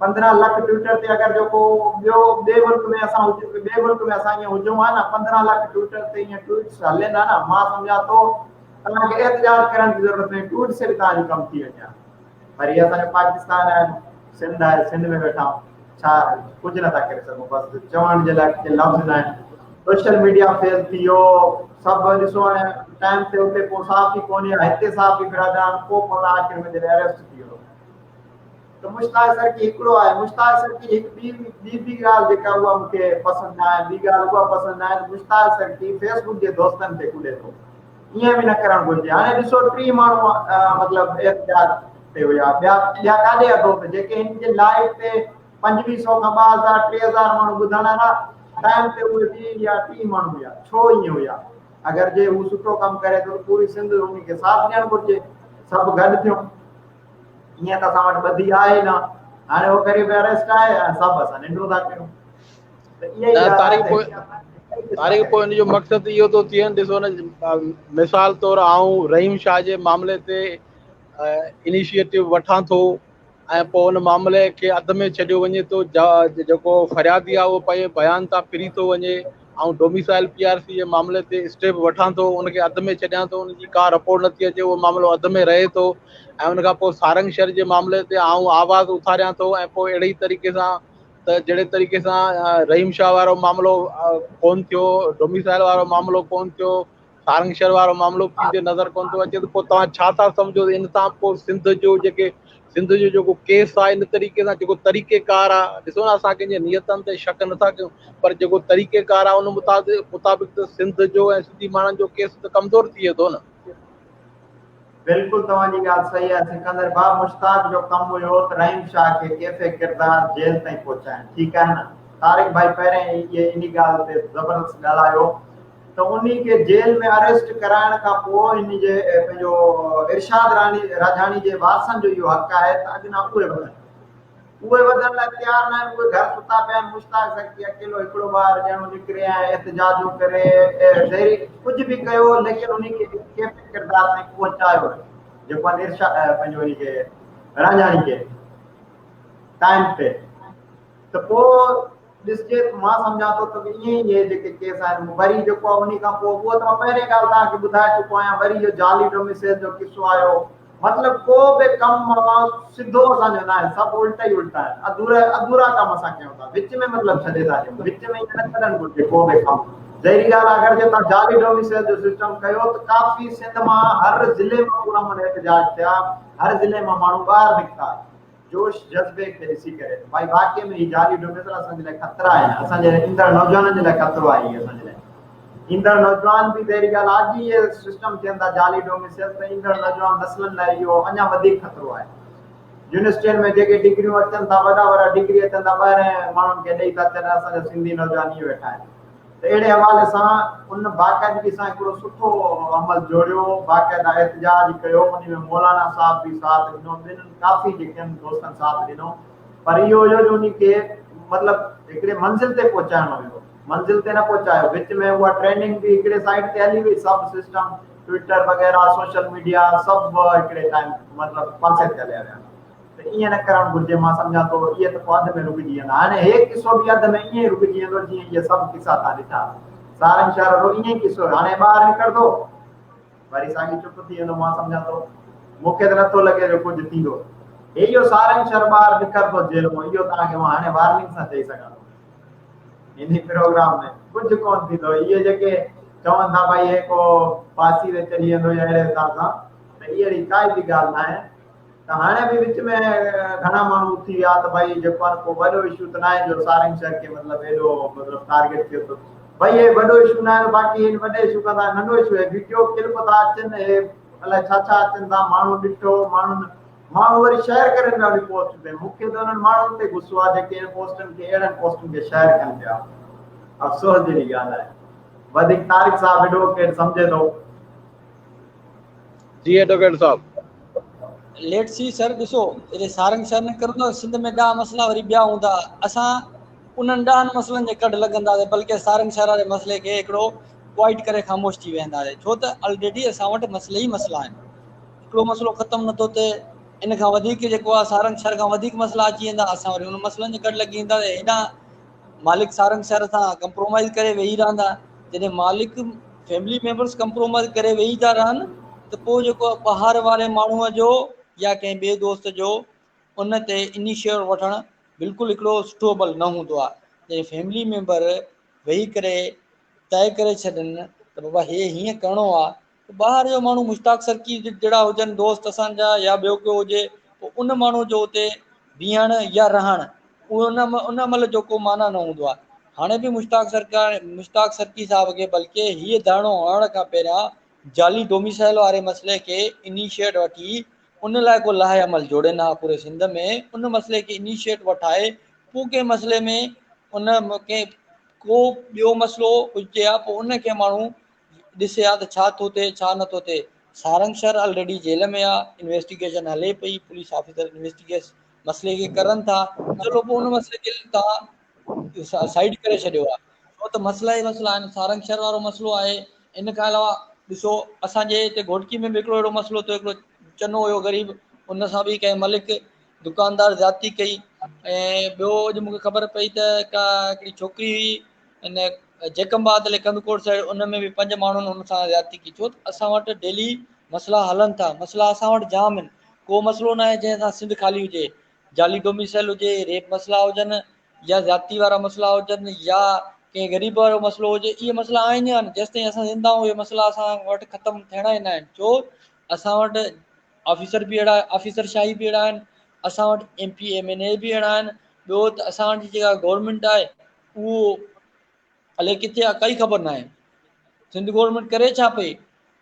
Speaker 2: 15 لک ٽوئٽر تي اگر جو ڪو ٻيو ٻئي ملڪ ۾ اسان ٻئي ملڪ ۾ اسان ائين هجون ها نه 15 لک ٽوئٽر تي ائين ٽوئٽس هلن ها نه مان سمجهان ٿو توهان کي احتجاج ڪرڻ جي ضرورت ناهي ٽوئٽ سي به توهان جو ڪم ٿي وڃي ها پر هي اسان جو پاڪستان آهي سنڌ آهي سنڌ ۾ ويٺا آهيون ڇا ڪجهه نٿا ڪري سگهون بس چوڻ جي لاء ڪي لفظ نه آهن سوشل ميڊيا فيل ٿي ويو سڀ ڏسو هاڻي ٽائيم تي اتي ڪو صحافي ڪونهي هتي صحافي برادران ڪو پتا آخر ۾ جڏهن اريسٽ ٿي ويو ته مشتاق سرڪي هڪڙو آهي. مشتاق سرڪي جي هڪ ٻي ٻي به ڳالهه جيڪا اها مون کي پسند نه آهي ٻي ڳالهه اها پسند نه آهي ته مشتاق سرڪي فيس بڪ جي دوستن تي ڪڏي ٿو. ائين به نه ڪرڻ گهرجي. هاڻي ڏسو 30 ماڻهو مطلب احتجاج تي هيا ٻيا ٻيا ڪاڏي ويا دوست جيڪي هن جي لائيو تي 2500 کان 2000 3000 ماڻهو ٻڌڻ وارا ٽائيم تي اهي 20 يا 30 ماڻهو هيا ڇو ائين هيا اگر جي هو سٺو ڪم ڪري ٿو ته پوري سنڌ ان کي ساٿ ڏيڻ گهرجي سڀ گڏ ٿيون. ائين ته اسان وٽ ٻڌي آهي نه هاڻي هو غريب اريسٽ آهي ۽ سڀ اسان ننڊون ٿا ڪيون ته اها ئي
Speaker 1: نه طارق پوء طارق پوء ان جو مقصد اهو ٿو ٿئي ڏسو نه مثال طور آئون رحيم شاهه جي معاملي تي انيشيٽو وٺان ٿو ۽ پوء ان معاملي کي اڌ ۾ ڇڏيو وڃي ٿو جيڪو فريادي آهي اهو پنهنجي بيان تان ڦري ٿو وڃي آئون ڊوميسائل پي آر سي جي معاملي تي اسٽيپ وٺان ٿو ان کي اڌ ۾ ڇڏيان ٿو ان جي ڪا رپورٽ نٿي اچي اهو معاملو اڌ ۾ رهي ٿو ۽ ان کان پوء سارنگ شھر جي معاملي تي آئون آواز اٿاريان ٿو ۽ پوء اهڙي ئي طريقي سان ته جهڙي طريقي سان رحيم شاهه وارو معاملو ڪون ٿيو ڊوميسائل وارو معاملو ڪون ٿيو سارنگ شھر وارو معاملو به ٿيندي نظر ڪون ٿو اچي ته پوء توهان ڇا ٿا سمجهو ته ان سان پوء سنڌ جو جيڪي سنڌ جو جيڪو ڪيس آهي ان طريقي سان جيڪو طريقي ڪار آهي ڏسو نه اسان ڪنهن جي نيتن تي شڪ نٿا ڪيون پر جيڪو طريقي ڪار آهي ان مطابق ته سنڌ جو ۽ سنڌي ماڻهن جو ڪيس ته ڪمزور ٿئي ٿو نه.
Speaker 2: بلڪل توهان جي ڳالهه صحيح آهي سڪندر ڀاء مشتاق جو ڪم هيو ته رحيم شاهه کي ڪيفي ڪردار جيل تائين پهچائڻ ٺيڪ آهي نه طارق ڀائي پهرين ئي انهي ڳالهه تي زبردست ڳالهايو ته انهي کي جيل ۾ اريسٽ ڪرائڻ کان پوء انهي جي پنهنجو ارشاد راڻي راجاڻي جي وارثن جو اهو حق آهي ته اڳنا اهي وڌن اهي وڌڻ لاء تيار ناهن اهي گهر ستا پيا آهن مشتاق سرڪي اڪيلو هڪڙو ٻاهر ڄڻو نڪري ۽ احتجاجون ڪري زهري ڪجهه به ڪيو ليڪن انهي کي ڪيفي ڪردار تائين پهچايو جيڪو ارشاد پنهنجو انهي کي رانجهاڻي کي ٽائيم تي ته پوء ڏسجي ته مان سمجهان ٿو ته ائين ئي اهي جيڪي ڪيس آهن وري جيڪو آهي انهي کان پوء اهو ته مان پهرين ڳالهه توهان کي ٻڌائي چڪو آهيان وري اهو جعلي ڊوميسيل جو قصو آيو مطلب ڪو به ڪم سڌو اسان جو ناهي سڀ الٽا ئي الٽا آهن اڌورا اڌورا ڪم اسان ڪيون ٿا وچ ۾ مطلب ڇڏي ٿا ڏيون وچ ۾ ائين نه ڇڏڻ گهرجي ڪو به ڪم ظاهري ڳالهه آهي اگر جي توهان جعلي ڊوميسيل جو سسٽم ڪيو ته ڪافي سنڌ مان هر ضلعي مان پرامن احتجاج ٿيا هر ضلعي مان ماڻهو ٻاهر نڪتا جوش جذبي کي ڏسي ڪري ته ڀائي واقعي ۾ هي جعلي ڊوميسل اسان جي لاء خطرا آهن اسان جي ايندڙ نوجوانن جي لاء خطرو آهي هي اسان جي لاء ايندڙ نوجوان به ظاهري ڳالهه آهي اڄ ئي اهي سسٽم ٿين ٿا جعلي ڊوميسل ته ايندڙ نوجوان نسلن لاء اهو اڃا وڌيڪ خطرو آهي يونيورسٽين ۾ جيڪي ڊگريون اچن ٿا وڏا وڏا ڊگري اچن ٿا ٻاهرين ماڻهن کي ڏئي ٿا ڇڏن اسان جا سنڌي نوجوان ائين ويٺا آهن ته اهڙي حوالي سان ان باقاعدگي سان هڪڙو سٺو عمل جوڙيو، باقاعده احتجاج ڪيو، انهي ۾ مولانا صاحب به ساٿ ڏنو، ٻين ڪافي جيڪي آهن دوستن ساٿ ڏنو، پر اهو هيو جو انهي کي مطلب هڪڙي منزل تي پهچائڻو هيو منزل تي نه پهچايو وچ ۾ اها ٽريننگ به هڪڙي سائيڊ تي هلي وئي سڀ سسٽم ٽوئٽر وغيره سوشل ميڊيا سڀ هڪڙي ٽائيم مطلب پاسي تي هليا ويا ته ائين نه ڪرڻ گهرجي مان سمجهان ٿو اهي ته پوء اڌ ۾ رڪجي ويندا هاڻي هي قصو به اڌ ۾ ائين ئي رڪجي ويندو جيئن اهي سڀ قصا تان ڏٺا سارنگ شهر جو ائين ئي قصو هاڻي ٻاهر نڪرندو وري ساڳي چپ ٿي ويندو مان سمجهان ٿو مون کي ته نٿو لڳي جو ڪجهه ٿيندو هي اهو سارنگ شهر ٻاهر نڪرندو جيل مان اهو توهان کي مان هاڻي وارننگ سان چئي سگهان ٿو انهي پروگرام ۾ ڪجهه ڪون ٿيندو اهي جيڪي چون ٿا ڀائي هي ڪو ڦاسي تي چڙهي ويندو يا اهڙي حساب سان ته اهڙي ڪائي به ڳالهه ناهي ته هاڻي به وچ ۾ گهڻا ماڻهو اٿي ويا ته ڀائي جيڪو آهي ڪو وڏو اشو ته ناهي جو سارنگ شهر کي مطلب ايڏو مطلب ٽارگيٽ ٿئي ٿو ڀائي هي وڏو اشو ناهي باقي هن وڏي اشو کان ننڍو اشو هي ويڊيو ڪلپ ٿا اچن هي الائي ڇا ڇا اچن ٿا ماڻهو ڏٺو ماڻهن ماڻهو وري شيئر ڪرن پيا ان پوسٽ تي مون کي ته انهن ماڻهن تي غصو آهي جيڪي ان پوسٽن کي اهڙن پوسٽن کي شيئر ڪن پيا افسوس جهڙي ڳالهه آهي وڌيڪ طارق صاحب ايڊووڪيٽ سمجهي ٿو
Speaker 1: جي ايڊووڪيٽ صاحب.
Speaker 3: ليٽ سي سر ڏسو جڏهن سارنگ شر نه ڪرندو سنڌ ۾ ڏاهه مسئلا وري ٻيا هوندا اسان انهن ڏاهن مسئلن جي ڪڍ لڳنداسين بلڪه سارنگ شر واري مسئلي کي هڪڙو ڪوائٽ ڪري خاموش ٿي ويهنداسين ڇو ته الريڊي اسان وٽ مسئلي ئي مسئلا آهن هڪڙو مسئلو ختم نٿو ٿئي ان کان وڌيڪ جيڪو آهي سارنگ شر کان وڌيڪ مسئلا اچي ويندا اسان وري انهن مسئلن جي ڪڍ لڳي وينداسين هيڏانهن مالڪ سارنگ شر سان ڪمپرومائز ڪري ويهي رهندا جڏهن مالڪ فيملي ميمبرس ڪمپرومائز ڪري ويهي ٿا رهن ته پوء جيڪو ٻاهر واري ماڻهوء جو يا ڪنهن ٻئي دوست جو ان تي انيشيئر وٺڻ بلڪل هڪڙو سٺو عمل نه هوندو آهي جڏهن فيملي ميمبر ويهي ڪري طئي ڪري ڇڏن ته بابا هي هيئن ڪرڻو آهي ته ٻاهر جو ماڻهو مشتاق سرڪي جهڙا هجن دوست اسان جا يا ٻيو ڪو هجي پوء ان ماڻهو جو اتي بيهڻ يا رهڻ اهو ان عمل جو ڪو معنيٰ نه هوندو آهي. هاڻي به مشتاق سرڪار مشتاق سرڪي صاحب کي بلڪه هيء ڌرڻو هڻڻ کان پهريان جعلي ڊوميسائل واري مسئلي کي انيشيٽ وٺي ان لاء ڪو لاهه عمل جوڙين ها پوري سنڌ ۾ ان مسئلي کي انيشيٽ وٺائي پوء ڪنهن مسئلي ۾ ان ڪنهن ڪو ٻيو مسئلو هجي ها پوء ان کي ماڻهو ڏسي ها ته ڇا ٿو ٿئي ڇا نٿو ٿئي سارنگ شر الريڊي جيل ۾ آ انويسٽيگيشن هلي پئي پوليس آفيسر انويسٽيگيش مسئلي کي ڪرن ٿا چلو پوء ان مسئلي کي توهان سائيڊ ڪري ڇڏيو آهي ڇو ته مسئلا ئي مسئلا آهن سارنگ شهر وارو مسئلو آهي ان کان علاوه ڏسو اسان جي هتي گهوٽڪي ۾ به هڪڙو اهڙو مسئلو ٿيو هڪڙو چنو هيو غريب ان سان به ڪنهن ملڪ دڪاندار زيادتي ڪئي ۽ ٻيو اڄ مونکي خبر پئي ته ڪا هڪڙي ڇوڪري هئي ان جيڪب آباد الي ڪنڌڪوٽ سائيڊ ان ۾ به پنج ماڻهن ان سان زيادتي ڪئي ڇو ته اسان وٽ ڊيلي مسئلا هلن ٿا مسئلا اسان وٽ جام آهن ڪو مسئلو ناهي جنهن سان سنڌ خالي هجي جعلي ڊوميسائل هجي ريپ مسئلا هجن يا زيادتي وارا مسئلا هجن يا ڪنهن غريب وارو مسئلو هجي اهي مسئلا آهن ئي آهن جيستائين اسان زنده آهيون اهي مسئلا اسان وٽ ختم ٿيڻا ئي ناهن ڇو اسان وٽ آفيسر به اهڙا آفيسر شاهي به اهڙا آهن اسان وٽ ايم پي ايم اين اي به اهڙا آهن ٻيو ته اسان وٽ جيڪا گورنمينٽ آهي اهو الائي ڪٿي آ ڪائي خبر ناهي سنڌ گورنمينٽ ڪري ڇا پئي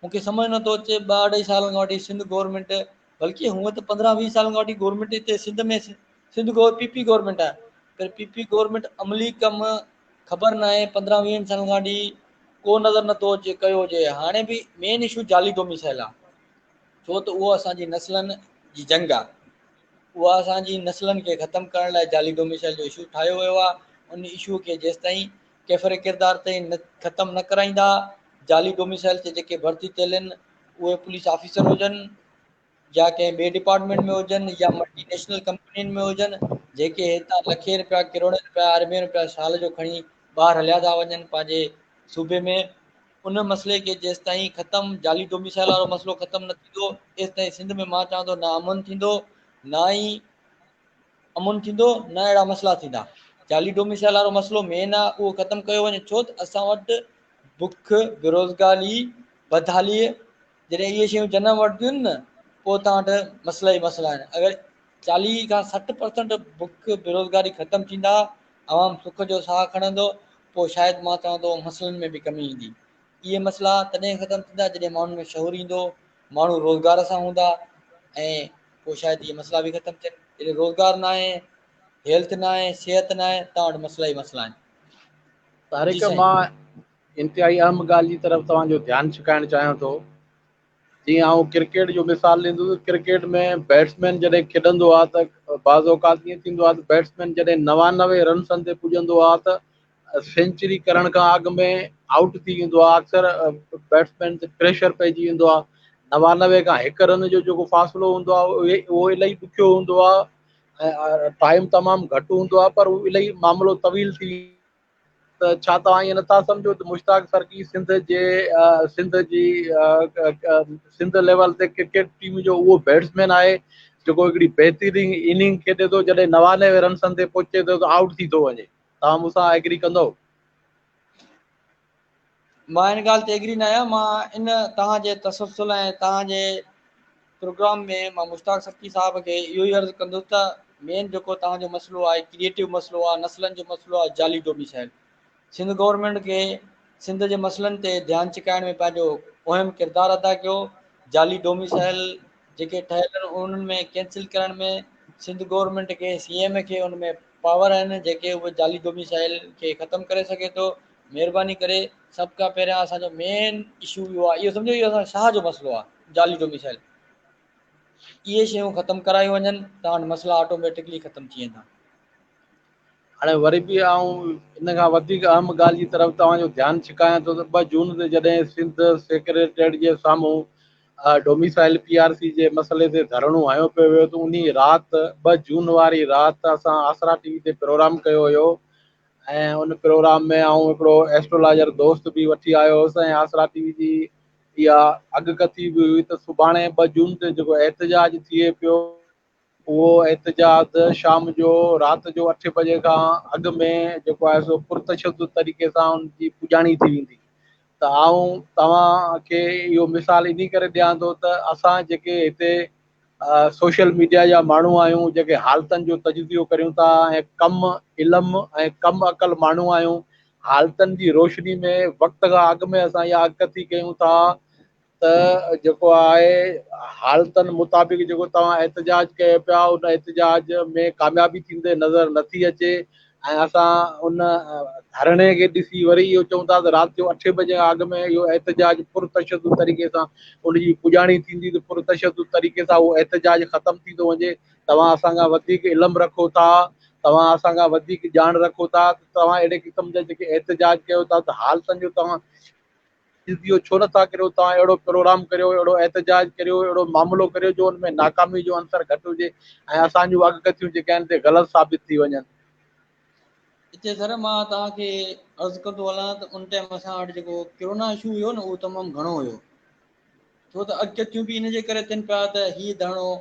Speaker 3: مونکي سمجھ نٿو اچي ٻه اڍائي سالن کان وٺي سنڌ گورنمينٽ بلڪه هونء ته پندرهن ويهه سالن کان وٺي گورنمينٽ هتي سنڌ ۾ سنڌ گور پي پي گورنمينٽ آهي پر پي پي گورنمينٽ عملي ڪم خبر ناهي پندرهن ويهن سالن کان وٺي ڪو نظر نٿو اچي ڪيو هجي هاڻي به مين اشو جعلي ڊوميسائل آ ڇو ته اهو اسان جي نسلن جي جنگ آ اها اسان جي نسلن کي ختم ڪرڻ لاء جعلي ڊوميسائل جو اشو ٺاهيو ويو آهي، ان اشو کي جيستائين ڪيفر ڪردار تائين نه ختم نه ڪرائيندا، جعلي ڊوميسائل تي جيڪي ڀرتي ٿيل آهن اهي پوليس آفيسر هجن يا ڪنهن ٻئي ڊپارٽمينٽ ۾ هجن يا ملٽي نيشنل ڪمپنين ۾ هجن جيڪي هتان لکين رپيا ڪروڙين رپيا اربين رپيا سال جو کڻي ٻاهر هليا ٿا وڃن پنهنجي صوبي ۾ ان مسئلي کي جيستائين ختم جعلي ڊوميسائل وارو مسئلو ختم نه ٿيندو ايستائين سنڌ ۾ مان چوان ٿو نه امن ٿيندو نه ئي امن ٿيندو نه اهڙا مسئلا ٿيندا جعلي ڊوميسائل وارو مسئلو مين آ اهو ختم ڪيو وڃي ڇو ته اسان وٽ بک بيروزگاري بدحالي جڏهن اهي شيون جنم وٺنديون نه پوء توهان وٽ مسئلا ئي مسئلا آهن اگر 40 کان 60% بک بيروزگاري ختم ٿيندا عوام سک جو ساهه کڻندو پوء شايد مان چوان ٿو مسئلن ۾ به ڪمي ايندي. اهي مسئلا تڏهن ختم ٿيندا جڏهن ماڻهن ۾ شعور ايندو، ماڻهو روزگار سان هوندا ۽ پوء شايد اهي مسئلا به ختم ٿين. جڏهن روزگار ناهي، هيلٿ ناهي، صحت ناهي، توهان وٽ مسئلا ئي مسئلا آهن.
Speaker 1: طارق مان انتهائي اهم ڳالهه جي طرف توهان جو ڌيان ڇڪائڻ چاهيان ٿو. جيئن آئون ڪرڪيٽ جو مثال ڏيندس، ڪرڪيٽ ۾ بيٽسمين جڏهن کيڏندو آهي ته بعض اوقات ائين ٿيندو آهي ته بيٽسمين جڏهن 99 رنسن تي پڄندو آهي ته سينچري ڪرڻ کان اڳ ۾ آئوٽ ٿي ويندو آهي. اڪثر بيٽسمين تي پريشر پئجي ويندو آهي. 99 کان هڪ رن جو جيڪو فاصلو هوندو آهي اهو الاهي ڏکيو هوندو آهي ۽ ٽائيم تمام گهٽ هوندو آهي، پر اهو الاهي معاملو طويل ٿي. ته ڇا توهان ائين نٿا سمجهو ته مشتاق سرڪي سنڌ جي سنڌ جي سنڌ ليول تي ڪرڪيٽ ٽيم جو اهو بيٽسمين آهي جيڪو هڪڙي بهترين اننگ کيڏي ٿو، جڏهن 99 رنسن تي پهچي ٿو ته آئوٽ ٿي ٿو وڃي؟ توهان مون سان ايگري ڪندؤ؟
Speaker 3: مان ان ڳالهه تي ايگري نه آهيان. مان ان توهان جي تسلسل ۽ توهان جي پروگرام ۾ مان مشتاق سرڪي صاحب کي اهو ئي عرض ڪندس ته مين جيڪو توهان جو مسئلو آهي ڪريئيٽو مسئلو آهي، نسلن جو مسئلو آهي، جعلي ڊوميسائل. سنڌ گورنمينٽ کي سنڌ جي مسئلن تي ڌيان ڇڪائڻ ۾ پنهنجو اهم ڪردار ادا ڪيو. جعلي ڊوميسائل جيڪي ٺهيل آهن انهن ۾ ڪينسل ڪرڻ ۾ سنڌ گورنمينٽ کي، سي ايم کي ان ۾ پاور آهن جيڪي اهي جعلي ڊوميسائل کي ختم ڪري سگهي ٿو. مهرباني ڪري سڀ کان پهريان اسان جو مين اشو اهو آهي، اهو سمجهو اهو اسان شاهه جو مسئلو آهي جعلي ڊوميسائل، اهي شيون ختم ڪرايون وڃن توهان وٽ مسئلا آٽوميٽڪلي ختم ٿي ويندا.
Speaker 1: هاڻي وري به آئون ان کان وڌيڪ اهم ڳالهه جي طرف توهان جو ڌيان ڇڪايان ٿو ته 2 جون تي جڏهن سنڌ سيڪريٽريٽ جي سامهون ڊوميسائل پي آر سي جي مسئلي تي ڌرڻو هنيو پيو ويو ته انهي رات 2 جون واري رات اسان آسرا ٽي وي تي پروگرام ڪيو هيو ۽ ان پروگرام ۾ آئون هڪڙو ايسٽرولاجر دوست به وٺي آيو هوس ۽ آسرا ٽي وي جي اها اڳڪٿي به هئي ته سڀاڻي 2 جون تي جيڪو احتجاج ٿئي پيو اهو احتجاج شام جو رات جو 8 بجي کان اڳ ۾ جيڪو آهي سو پرتشدد طريقي سان ان جي پڄاڻي ٿي ويندي. ته آئون توهان کي اهو مثال انهي ڪري ڏيان ٿو ته اسان جيڪي هتي سوشل ميڊيا جا ماڻهو آهيون، جيڪي حالتن جو تجزيو ڪريون ٿا ۽ ڪم علم ۽ ڪم عقل ماڻهو آهيون، حالتن جي روشني ۾ وقت کان اڳ ۾ اسان اها اڳڪٿي ڪيون ٿا ته جيڪو آهي حالتن مطابق جيڪو توهان احتجاج ڪيو پيا ان احتجاج ۾ ڪاميابي ٿيندي نظر نٿي اچي ۽ اسان ان ڌرڻي کي ڏسي وري اهو چئون ٿا ته رات جو اٺين بجي کان اڳ ۾ اهو احتجاج پرتشدد طريقي سان ان جي پڄاڻي ٿيندي ته پرتشدد طريقي سان اهو احتجاج ختم ٿي ٿو وڃي. توهان اسان کان وڌيڪ علم رکو ٿا، توهان اسان کان وڌيڪ ڄاڻ رکو ٿا ته توهان اهڙي قسم جا جيڪي احتجاج ڪيو ٿا ته حالتن جو توهان تجزيو ڇو نٿا ڪريو؟ توهان اهڙو پروگرام ڪريو، اهڙو احتجاج ڪريو، اهڙو معاملو ڪريو جو ان ۾ ناڪامي جو عنصر گهٽ هجي ۽ اسان جون اڳڪٿيون جيڪي آهن سي غلط ثابت ٿي وڃن.
Speaker 3: اتي سر مان توهان کي عرض ڪندو هلان ته ان ٽائيم اسان وٽ جيڪو ڪرونا اشو هيو نه اهو تمام گهڻو هيو، ڇو ته اڳڪٿيون به ان جي ڪري ٿين پيا ته هي ڌرڻو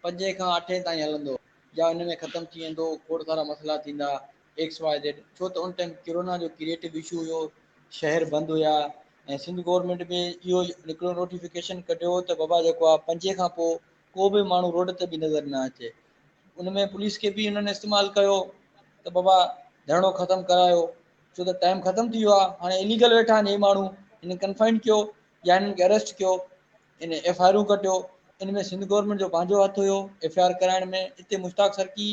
Speaker 3: پنجين کان اٺين تائين هلندو يا ان ۾ ختم ٿي ويندو، کوڙ سارا مسئلا ٿيندا، ايڪس واء زيڊ، ڇو ته ان ٽائيم ڪرونا جو ڪريئيٽو اشو هيو، شهر بند هيا ۽ سنڌ گورنمينٽ به اهو هڪڙو نوٽيفڪيشن ڪڍيو ته بابا جيڪو آهي پنجين کان پوء ڪو به ماڻهو روڊ تي به نظر نه اچي. ان ۾ پوليس کي به انهن استعمال ڪيو ته بابا ڌرڻو ختم ڪرايو، ڇو ته ٽائيم ختم ٿي ويو آهي، هاڻي اليگل ويٺا آهن هي ماڻهو، هنن ڪنفائنڊ ڪيو يا هنن کي اريسٽ ڪيو، ان ايف I آرون ڪٽيو، ان ۾ سنڌ گورنمينٽ جو پنهنجو هٿ هيو ايف I R ڪرائڻ ۾. اتي مشتاق سرڪي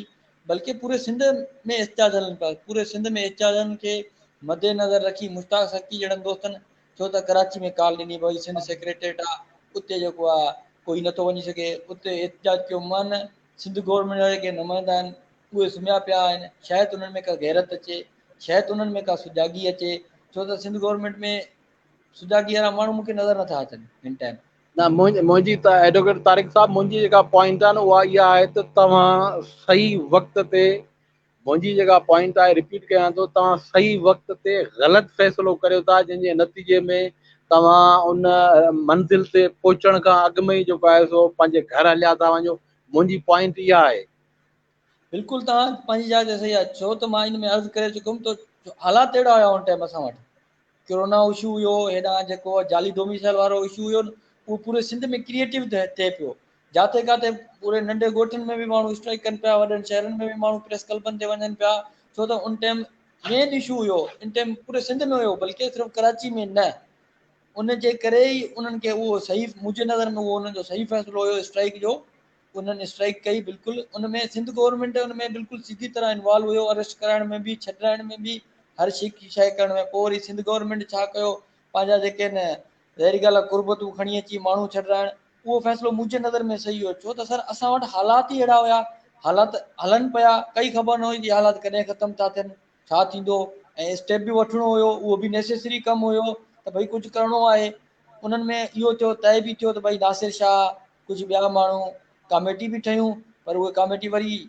Speaker 3: بلڪه پوري سنڌ ۾ احتجاج هلن پيا، پوري سنڌ ۾ احتجاجن کي مد نظر رکي مشتاق سرڪي جهڙن دوستن ڇو ته ڪراچي ۾ ڪال ڏني ڀئي سنڌ سيڪريٽريٽ آ اتي جيڪو آ ڪوئي نٿو وڃي سگهي، اتي احتجاج ڪيو. من سنڌ گورنمينٽ جا جيڪي نمائندا آهن اهي سمهيا پيا آهن، شايد انهن ۾ ڪا غيرت اچي، شايد انهن ۾ ڪا سجاڳي اچي، ڇو ته سنڌ گورنمينٽ ۾ سجاڳي وارا ماڻهو مون کي نظر نٿا اچن هن ٽائيم.
Speaker 1: نه منهنجي ته ايڊووڪيٽ طارق صاحب منهنجي جيڪا پوائنٽ آهي نه اها اها آهي ته توهان صحيح وقت تي منهنجي جيڪا پوائنٽ آهي رپيٽ ڪيان ٿو توهان صحيح وقت تي غلط فيصلو ڪريو ٿا جنهن جي نتيجي ۾ توهان ان منزل تي پهچڻ کان اڳ ۾ ئي جيڪو آهي سو پنهنجي گهر هليا ٿا وڃو منهنجي پوائنٽ اها آهي.
Speaker 3: بلڪل توهان پنهنجي جاء تي صحيح آهي ڇو ته مان ان ۾ عرض ڪري چڪم ته حالات اهڙا هيا ان ٽائيم اسان وٽ ڪرونا اشو هيو، هيڏانهن جيڪو جعلي ڊوميسائل وارو اشو هيو نه اهو پوري سنڌ ۾ ڪريئيٽو ٿئي پيو، جاٿي ڪاٿي پوري ننڍي ڳوٺن ۾ به ماڻهو اسٽرائيڪ ڪن پيا، وڏن شهرن ۾ به ماڻهو پريس ڪلبن تي وڃن پيا، ڇو ته ان ٽائيم مين اشو هيو، ان ٽائيم پوري سنڌ ۾ هيو بلڪه صرف ڪراچي ۾ نه، ان جي ڪري ئي انهن کي اهو صحيح منهنجي نظر ۾ اهو انهن جو صحيح فيصلو هيو اسٽرائيڪ جو، انهن اسٽرائيڪ ڪئي بلڪل ان ۾ سنڌ گورنمينٽ ان ۾ بلڪل سڌي طرح انوالو هيو اريسٽ ڪرائڻ ۾ به ڇڏرائڻ ۾ به هر شي شيء ڪرڻ ۾ پوء وري سنڌ گورنمينٽ ڇا ڪيو پنهنجا جيڪي نه ظاهري ڳالهه آهي قربتون کڻي اچي ماڻهو ڇڏرائڻ اهو فيصلو منهنجي نظر ۾ صحيح هيو ڇو ته سر اسان وٽ حالات ئي اهڙا هيا حالات هلن پيا، ڪائي خبر نه هئي ته حالات ڪڏهن ختم ٿا ٿين، ڇا ٿيندو ۽ اسٽيپ به وٺڻو هيو، اهو به نيسيسري ڪم هيو ته ڀئي ڪجهه ڪرڻو آهي. انهن ۾ اهو ٿيو طئي به ٿيو ته ڀئي ناصر شاهه ڪجهه ٻيا ماڻهو ڪاميٽي به ٺهيون پر اهي ڪاميٽي وري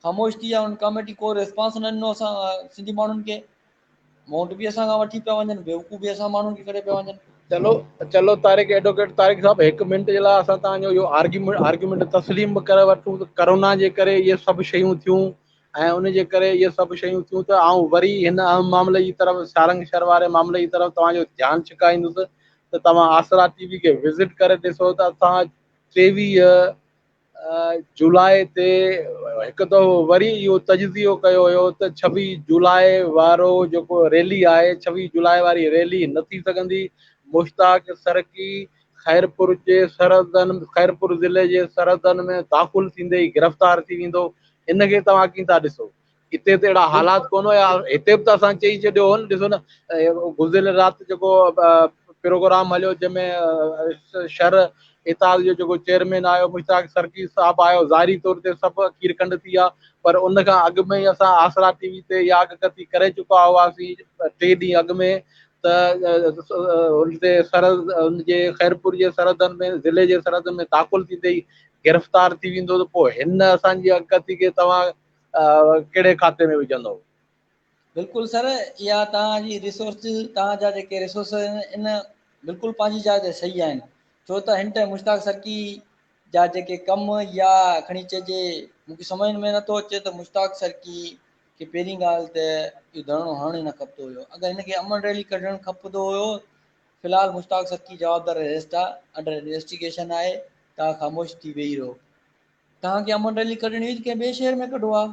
Speaker 3: خاموش ٿي ويا، ان ڪاميٽي ڪو ريسپانس نه ڏنو اسان سنڌي ماڻهن کي. ووٽ به اسان کان وٺي پيا وڃن، بيوقوف به اسان ماڻهن کي ڪري پيا وڃن.
Speaker 1: چلو چلو طارق ايڊووڪيٽ طارق صاحب هڪ منٽ جي لاء اسان توهان جو اهو آرگيومينٽ آرگيومينٽ تسليم به ڪري وٺون ته ڪرونا جي ڪري اهي سڀ شيون ٿيون ۽ ان جي ڪري اهي سڀ شيون ٿيون ته آئون وري هن اهم معاملي جي طرف سارنگ شھر واري معاملي جي طرف توهان جو ڌيان ڇڪائيندس ته توهان آسرا ٽي وي کي وزٽ ڪري ڏسو ته اسان 23 جولاء تي هڪ دفعو وري اهو تجزيو ڪيو ويو ته 26 جولاء وارو جيڪو ريلي آهي 26 جولاء واري ريلي نه ٿي سگهندي، مشتاق سرڪي خيرپور جي سرحدن خيرپور ضلعي جي سرحدن ۾ داخل ٿيندي ئي گرفتار ٿي ويندو، ان کي توهان ڪيئن ٿا ڏسو؟ هتي ته اهڙا حالات ڪونه هيا، هتي به ته اسان چئي ڇڏيو هو نه، ڏسو نه گذريل رات جيڪو پروگرام هليو جنهن ۾ شھر اتحاد جو جيڪو چيئرمين آيو مشتاق سرڪي صاحب آيو ظاهري طور تي سڀ کير کنڊ ٿي ويا پر ان کان اڳ ۾ ئي اسان آسرا ٽي وي تي اها اڳڪٿي ڪري چڪا هئاسين ٽي ڏينهن اڳ ۾ ته ان تي سرحد ان جي خيرپور جي سرحدن ۾ ضلعي جي سرحدن ۾ داخل ٿيندي ئي گرفتار ٿي ويندو ته پوء هن اسان جي اڳڪٿي کي توهان ڪهڙي کاتي ۾ وجهندو؟
Speaker 3: بلڪل سر اها توهان جي ريسورس توهان جا جيڪي ريسورس آهن ان بلڪل پنهنجي جاء تي صحيح آهن ڇو ته هن ٽائيم مشتاق سرڪي جا جيڪي ڪم يا کڻي چئجي مونکي سمجھ ۾ نٿو اچي ته مشتاق سرڪي کي پهرين ڳالهه ته اهو ڌرڻو هڻڻ ئي نه کپندو هيو اگر هن کي امن ريلي ڪڍڻ کپندو هيو في الحال مشتاق سرڪي جوابدار اريسٽ آهي انڊر انويسٽيگيشن آهي توهان خاموش ٿي ويهي رهو توهان کي امن ريلي ڪڍڻي هئي ته ڪنهن ٻئي شهر ۾ ڪڍو ها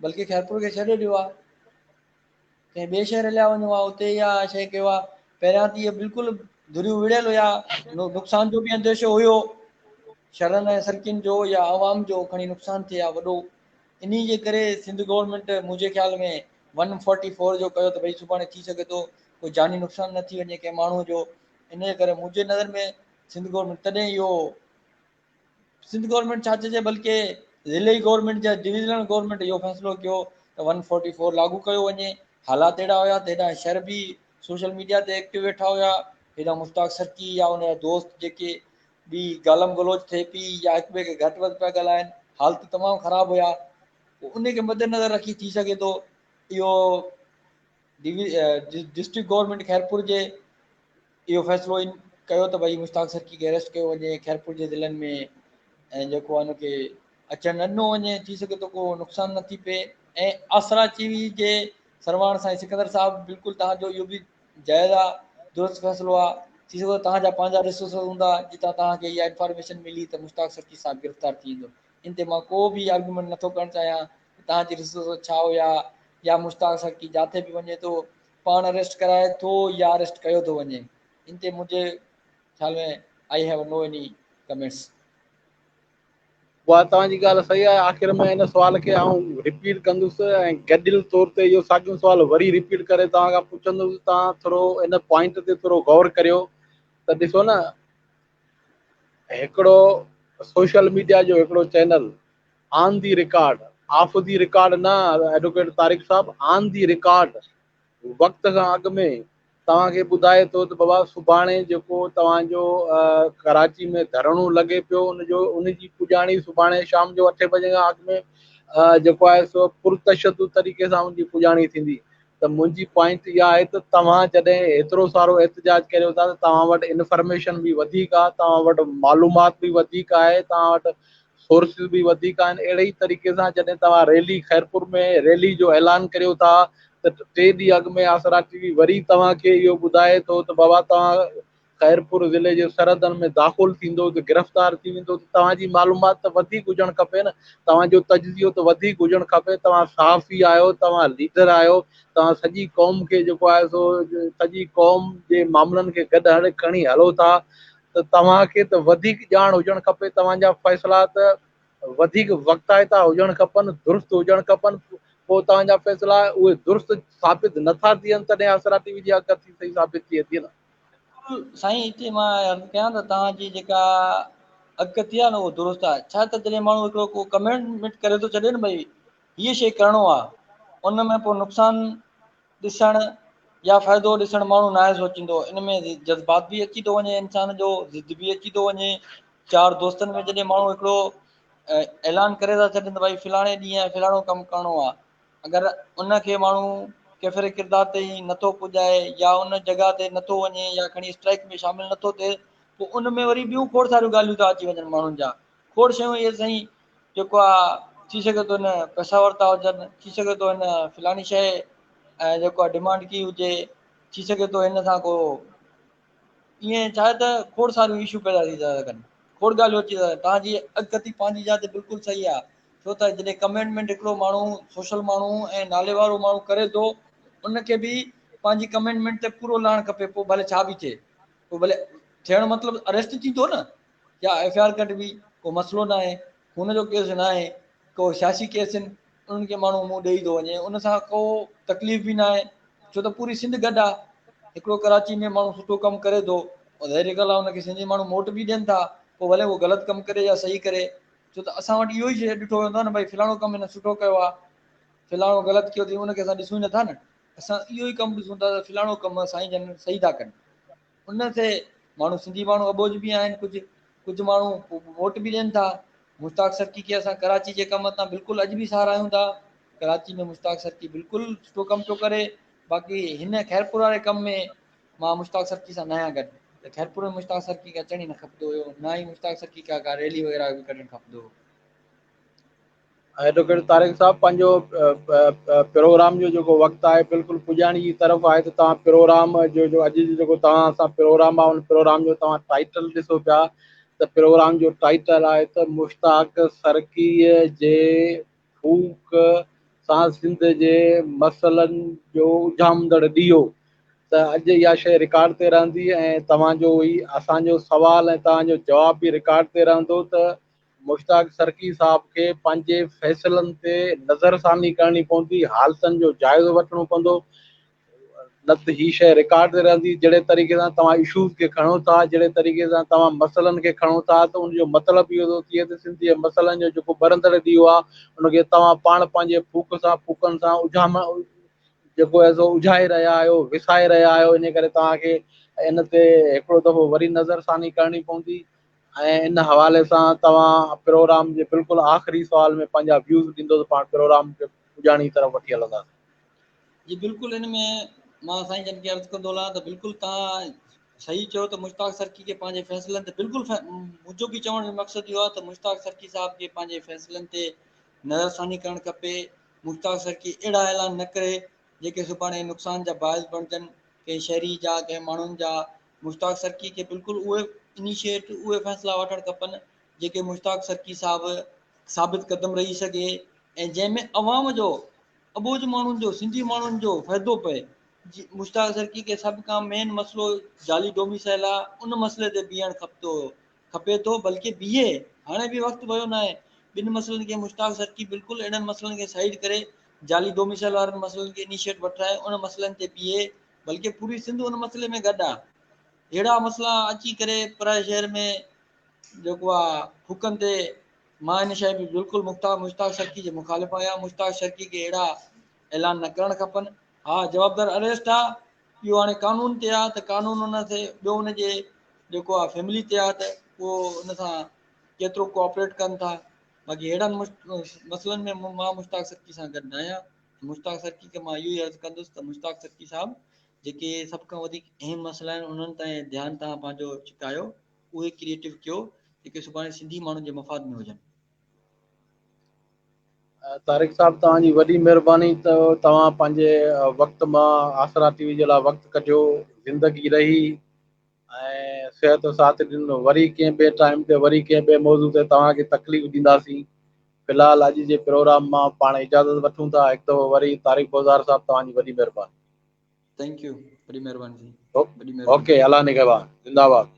Speaker 3: بلڪه خيرپور کي ڇڏي ڏيو ها ڪنهن ٻئي شهر هليا وڃو ها اتي اها شيء ڪيو ها پهريان ته اهي بلڪل ڌريون وڙهيل هيا نقصان جو به انديشو هيو شھرن ۽ سرڪين جو يا عوام جو کڻي نقصان ٿئي ها وڏو انهي جي ڪري سنڌ گورنمينٽ منهنجي خيال ۾ 144 جو ڪيو ته ڀئي سڀاڻي ٿي سگهي ٿو ڪو جاني نقصان نه ٿي وڃي ڪنهن ماڻهو جو انهي جي ڪري منهنجي نظر ۾ سنڌ گورنمينٽ تڏهن اهو سنڌ گورنمينٽ ڇا چئجي بلڪه ضلعي گورنمينٽ جا ڊويزنل گورنمينٽ اهو فيصلو ڪيو ته ون فورٽي فور لاڳو ڪيو وڃي حالات اهڙا هيا ته هيڏانهن شھر به سوشل ميڊيا تي ايڪٽو ويٺا هيا هيڏانهن مشتاق سرڪي يا ان جا دوست جيڪي ٻي گالم گلوچ ٿئي پي يا هڪ ٻئي کي گهٽ وڌ پيا ڳالهائن حالتون تمام خراب هيا پوء ان کي مد نظر رکي ٿي سگهي ٿو اهو ڊسٽرڪٽ گورنمينٽ خيرپور جي اهو فيصلو ڪيو ته ڀئي مشتاق سرڪي کي اريسٽ ڪيو وڃي خيرپور جي ضلعن ۾ ۽ جيڪو آهي ان کي اچڻ نه ڏنو وڃي ٿي سگهي ٿو ڪو نقصان نه ٿي پئي ۽ آسرا ٽي وي جي سرواڻ سائين سڪندر صاحب بلڪل تهان جو اهو به جائز آهي درست فيصلو آهي ٿي سگهي ٿو تهان جا پنهنجا ريسورس هوندا جتان تهان کي اها انفارميشن ملي ته مشتاق سرڪي صاحب گرفتار ٿي ويندو ان تي مان ڪو به آرگيومينٽ نٿو ڪرڻ چاهيان تهان جي ريسورس ڇا هيا يا مشتاق سرڪي جاٿي به وڃي ٿو پاڻ اريسٽ ڪرائي ٿو يا اريسٽ ڪيو ٿو وڃي ان تي منهنجي خيال ۾ I have no any comments.
Speaker 1: اها توهان جي ڳالهه صحيح آهي آخر ۾ ان سوال کي آئون رپيٽ ڪندس ۽ گڏيل طور تي اهو ساڳيو سوال وري رپيٽ ڪري توهان کان پڇندس توهان ٿورو ان پوائنٽ تي ٿورو غور ڪريو ته ڏسو نه هڪڙو سوشل ميڊيا جو هڪڙو channel on the record off the record نه ايڊووڪيٽ طارق صاحب آن the record وقت کان اڳ ۾ توهان کي ٻڌائي ٿو ته بابا سڀاڻي جيڪو توهان جو ڪراچي ۾ ڌرڻو لڳي پيو ان جو ان جي پڄاڻي سڀاڻي شام جو اٺين بجي کان اڳ ۾ جيڪو آهي سو پرتشدد طريقي سان ان جي پڄاڻي ٿيندي ته منهنجي پوائنٽ اها آهي ته توهان جڏهن ايترو سارو احتجاج ڪريو ٿا ته توهان وٽ انفارميشن به وڌيڪ آهي توهان وٽ معلومات به وڌيڪ آهي توهان وٽ سورسز به وڌيڪ آهن اهڙي ئي طريقي سان جڏهن توهان ريلي خيرپور ۾ ريلي جو اعلان ڪريو ٿا ته ٽي ڏينهن اڳ ۾ آسرا ٽي وي وري توهان کي اهو ٻڌائي ٿو ته بابا توهان خيرپور ضلعي جي سرحدن ۾ داخل ٿيندو ته گرفتار ٿي ويندو ته توهان جي معلومات ته وڌيڪ هجڻ کپي نه توهان جو تجزيو ته وڌيڪ هجڻ کپي توهان صحافي آهيو توهان ليڊر آهيو توهان سڄي قوم کي جيڪو آهي سو سڄي قوم جي معاملن کي گڏ کڻي هلو ٿا ته توهان کي ته وڌيڪ ڄاڻ هجڻ کپي، توهان جا فيصلا ته وڌيڪ وقتائتا هجڻ کپن، درست هجڻ کپن، پوء توهان جا فيصلا اهي درست ثابت نه ٿا ٿين تڏهن آسرا ٽي وي جي اڳڪٿي صحيح ثابت ٿئي ٿي نه.
Speaker 3: بلڪل سائين هتي مان عرض ڪيان ته توهان جي جيڪا اڳڪٿي آهي نه اهو درست آهي. ڇا ته جڏهن ماڻهو هڪڙو ڪو ڪمٽمينٽ ڪري ٿو ڇڏي نه ڀئي هيء شيء ڪرڻو آهي، ان ۾ پوء نقصان ڏسڻ يا فائدو ڏسڻ ماڻهو ناهي سوچيندو. ان ۾ جذبات به اچي ٿو وڃي انسان جو، ضد به اچي ٿو وڃي. چار دوستن ۾ جڏهن ماڻهو هڪڙو اعلان ڪري ٿا ڇڏين ته ڀائي فلاڻي ڏينهن فلاڻو ڪم ڪرڻو آهي، اگر ان کي ماڻهو ڪيفر ڪردار تائين نٿو پڄائي يا ان جڳهه تي نٿو وڃي يا کڻي اسٽرائيڪ ۾ شامل نٿو ٿئي، پوء ان ۾ وري ٻيون کوڙ ساريون ڳالهيون ٿا اچي وڃن ماڻهن جا کوڙ شيون اهي سائين جيڪو آ ٿي سگهي ٿو هن پئسا ورتا هجن، ٿي سگهي ٿو هن فلاڻي شيء ۽ جيڪو آ ڊمانڊ ڪئي هجي، ٿي سگهي ٿو هن سان ڪو ائين ڇا آهي ته کوڙ ساريون اشو پيدا ٿي ٿا سگهن، کوڙ ڳالهيون اچي ٿا سگهن. توهان جي اڳڪٿي پنهنجي جاء تي بلڪل صحيح آ، ڇو ته جڏهن ڪميٽمينٽ هڪڙو ماڻهو سوشل ماڻهو ۽ نالي وارو ماڻهو ڪري ٿو ان کي به پنهنجي ڪميٽمينٽ تي پورو لهڻ کپي، پوء ڀلي ڇا به ٿئي، پوء ڀلي ٿيڻ مطلب اريسٽ ٿيندو نه يا ايف I R ڪڍبي، ڪو مسئلو ناهي، خون جو ڪيس ناهي، ڪو سياسي ڪيس آهن انهن کي ماڻهو منهن ڏئي ٿو وڃي، ان سان ڪو تڪليف به ناهي، ڇو ته پوري سنڌ گڏ آ، هڪڙو ڪراچي ۾ ماڻهو سٺو ڪم ڪري ٿو ظاهري ڳالهه آ ان کي سنڌي ماڻهو موٽ به ڏين ٿا، پوء ڀلي اهو غلط ڪم ڪري يا صحيح ڪري، ڇو ته اسان وٽ اهو ئي شيء ڏٺو ويندو آ نه ڀئي فلاڻو ڪم هن سٺو ڪيو آ، فلاڻو غلط ڪيو اٿئي ان کي اسان ڏسون ئي نٿا نه، اسان اهو ئي ڪم ڏسون ٿا ته فلاڻو ڪم سائين جن صحيح ٿا ڪن. ان تي ماڻهو سنڌي ماڻهو اٻوجهه به آهن ڪجهه ڪجهه ماڻهو ووٽ به ڏين ٿا. مشتاق سرڪي کي اسان ڪراچي جي ڪم تان بلڪل اڄ به ساراهيون ٿا. ڪراچي ۾ مشتاق سرڪي بلڪل سٺو ڪم پيو ڪري. باقي هن خيرپور واري ڪم ۾ مان مشتاق سرڪي سان ناهيان گڏ ته خيرپور ۾ مشتاق سرڪي کي اچڻ ئي نه کپندو هيو نه ئي مشتاق سرڪي کي ڪا ريلي وغيره به ڪڍڻ کپندو هو.
Speaker 1: ايڊووڪيٽ طارق صاحب پنهنجو پروگرام جو جيڪو وقت آهي بلڪل پڄاڻي جي طرف آهي ته توهان پروگرام جو جو اڄ جو جيڪو توهان سان پروگرام آهي ان پروگرام جو توهان ٽائيٽل ڏسو پيا ته پروگرام جو ٽائيٽل آهي ته مشتاق سرڪي جي ڦوڪ سان سنڌ جي مسئلن جو اجهامندڙ ڏيئو ته اڄ اها شيء رڪارڊ تي رهندي ۽ توهان جو هي اسان جو سوال ۽ توهان جو جواب به رڪارڊ تي رهندو ته مشتاق سرڪي صاحب کي پنهنجي فيصلن تي نظرثاني ڪرڻي پوندي، حالتن جو جائزو وٺڻو پوندو، نه ته هي شيء رڪارڊ تي رهندي، جهڙي طريقي سان توهان اشوز کي کڻو ٿا، جهڙي طريقي سان توهان مسئلن کي کڻو ٿا ته ان جو مطلب اهو ٿو ٿئي ته سنڌ جي مسئلن جو جيڪو ٻرندڙ ڏيئو آهي ان کي توهان پاڻ پنهنجي ڦوڪ سان ڦوڪن سان اجهام جيڪو آهي سو اجهائي رهيا آهيو، وسائي رهيا آهيو، انهي ڪري توهان کي ان تي هڪڙو دفعو وري نظرثاني ڪرڻي پوندي. ۽ ان حوالي سان توهان پروگرام جي بلڪل آخري سوال ۾ پنهنجا ويوز ڏيندو ته پاڻ پروگرام کي پڄاڻي طرف وٺي هلنداسين.
Speaker 3: جي بلڪل ان ۾ مان سائين جن کي عرض ڪندو هلان ته بلڪل توهان صحيح چيو ته مشتاق سرڪي کي پنهنجي فيصلن تي بلڪل منهنجو به چوڻ جو مقصد اهو آهي ته مشتاق سرڪي صاحب کي پنهنجي فيصلن تي نظرثاني ڪرڻ کپي، مشتاق سرڪي اهڙا اعلان نه ڪري جيڪي سڀاڻي نقصان جا باعث بڻجن ڪنهن شهري جا ڪنهن ماڻهن جا مشتاق سرڪي کي بلڪل اهي انيشيٽ اهي فيصلا وٺڻ کپن جيڪي مشتاق سرڪي صاحب ثابت قدم رهي سگهي ۽ جنهن ۾ عوام جو اٻوجهه ماڻهن جو سنڌي ماڻهن جو فائدو پئي. مشتاق سرڪي کي سڀ کان مين مسئلو جعلي ڊوميسائل آ ان مسئلي تي بيهڻ کپتو هيو کپي ٿو بلڪه بيهي هاڻي به وقت ويو ناهي ٻن مسئلن کي مشتاق سرڪي بلڪل اهڙن مسئلن کي سائيڊ ڪري جعلي ڊوميسائل وارن مسئلن کي انيشيٽ وٺرائي ان مسئلن تي بيهي بلڪه پوري سنڌ ان مسئلي ۾ گڏ آ. اهڙا مسئلا اچي ڪري پرائي شهر ۾ جيڪو آ ڦوڪن تي مان ان شيء به بلڪل مشتاق شرقي جي مخالف آهيان. مشتاق شرقي کي اهڙا اعلان نه ڪرڻ کپن. ها جوابدار اريسٽ آ اهو هاڻي قانون تي آ ته قانون ان تي ٻيو ان جي جيڪو آ فيملي تي آ ته اهو ان سان ڪيترو ڪوآپريٽ ڪن ٿا. باقي اهڙن مسئلن ۾ مان مشتاق شرقي سان گڏ نه آهيان. مشتاق سرڪي کي مان اهو ئي عرض ڪندس ته مشتاق سرڪي صاحب جيڪي سڀ کان وڌيڪ اهم مسئلا آهن انهن تائين ڌيان توهان پنهنجو ڇڪايو اهي ڪريئيٽو ڪيو جيڪي سڀاڻي سنڌي ماڻهن جي مفاد ۾ هجن.
Speaker 1: طارق صاحب توهان جي وڏي مهرباني ته توهان پنهنجي وقت مان آسرا ٽي وي جي لاء وقت ڪڍيو زندگي رهي ۽ صحت ساٿ ڏنو وري ڪنهن ٻئي ٽائيم تي وري ڪنهن ٻئي موضوع تي توهان کي تڪليف ڏينداسين في الحال اڄ جي پروگرام مان پاڻ اجازت وٺون ٿا هڪ دفعو وري طارق بوزار صاحب توهان جي وڏي مهرباني.
Speaker 3: Thank you وڏي مهرباني سائين
Speaker 1: وڏي مهرباني. اوڪي الله نگهبان زنده باد.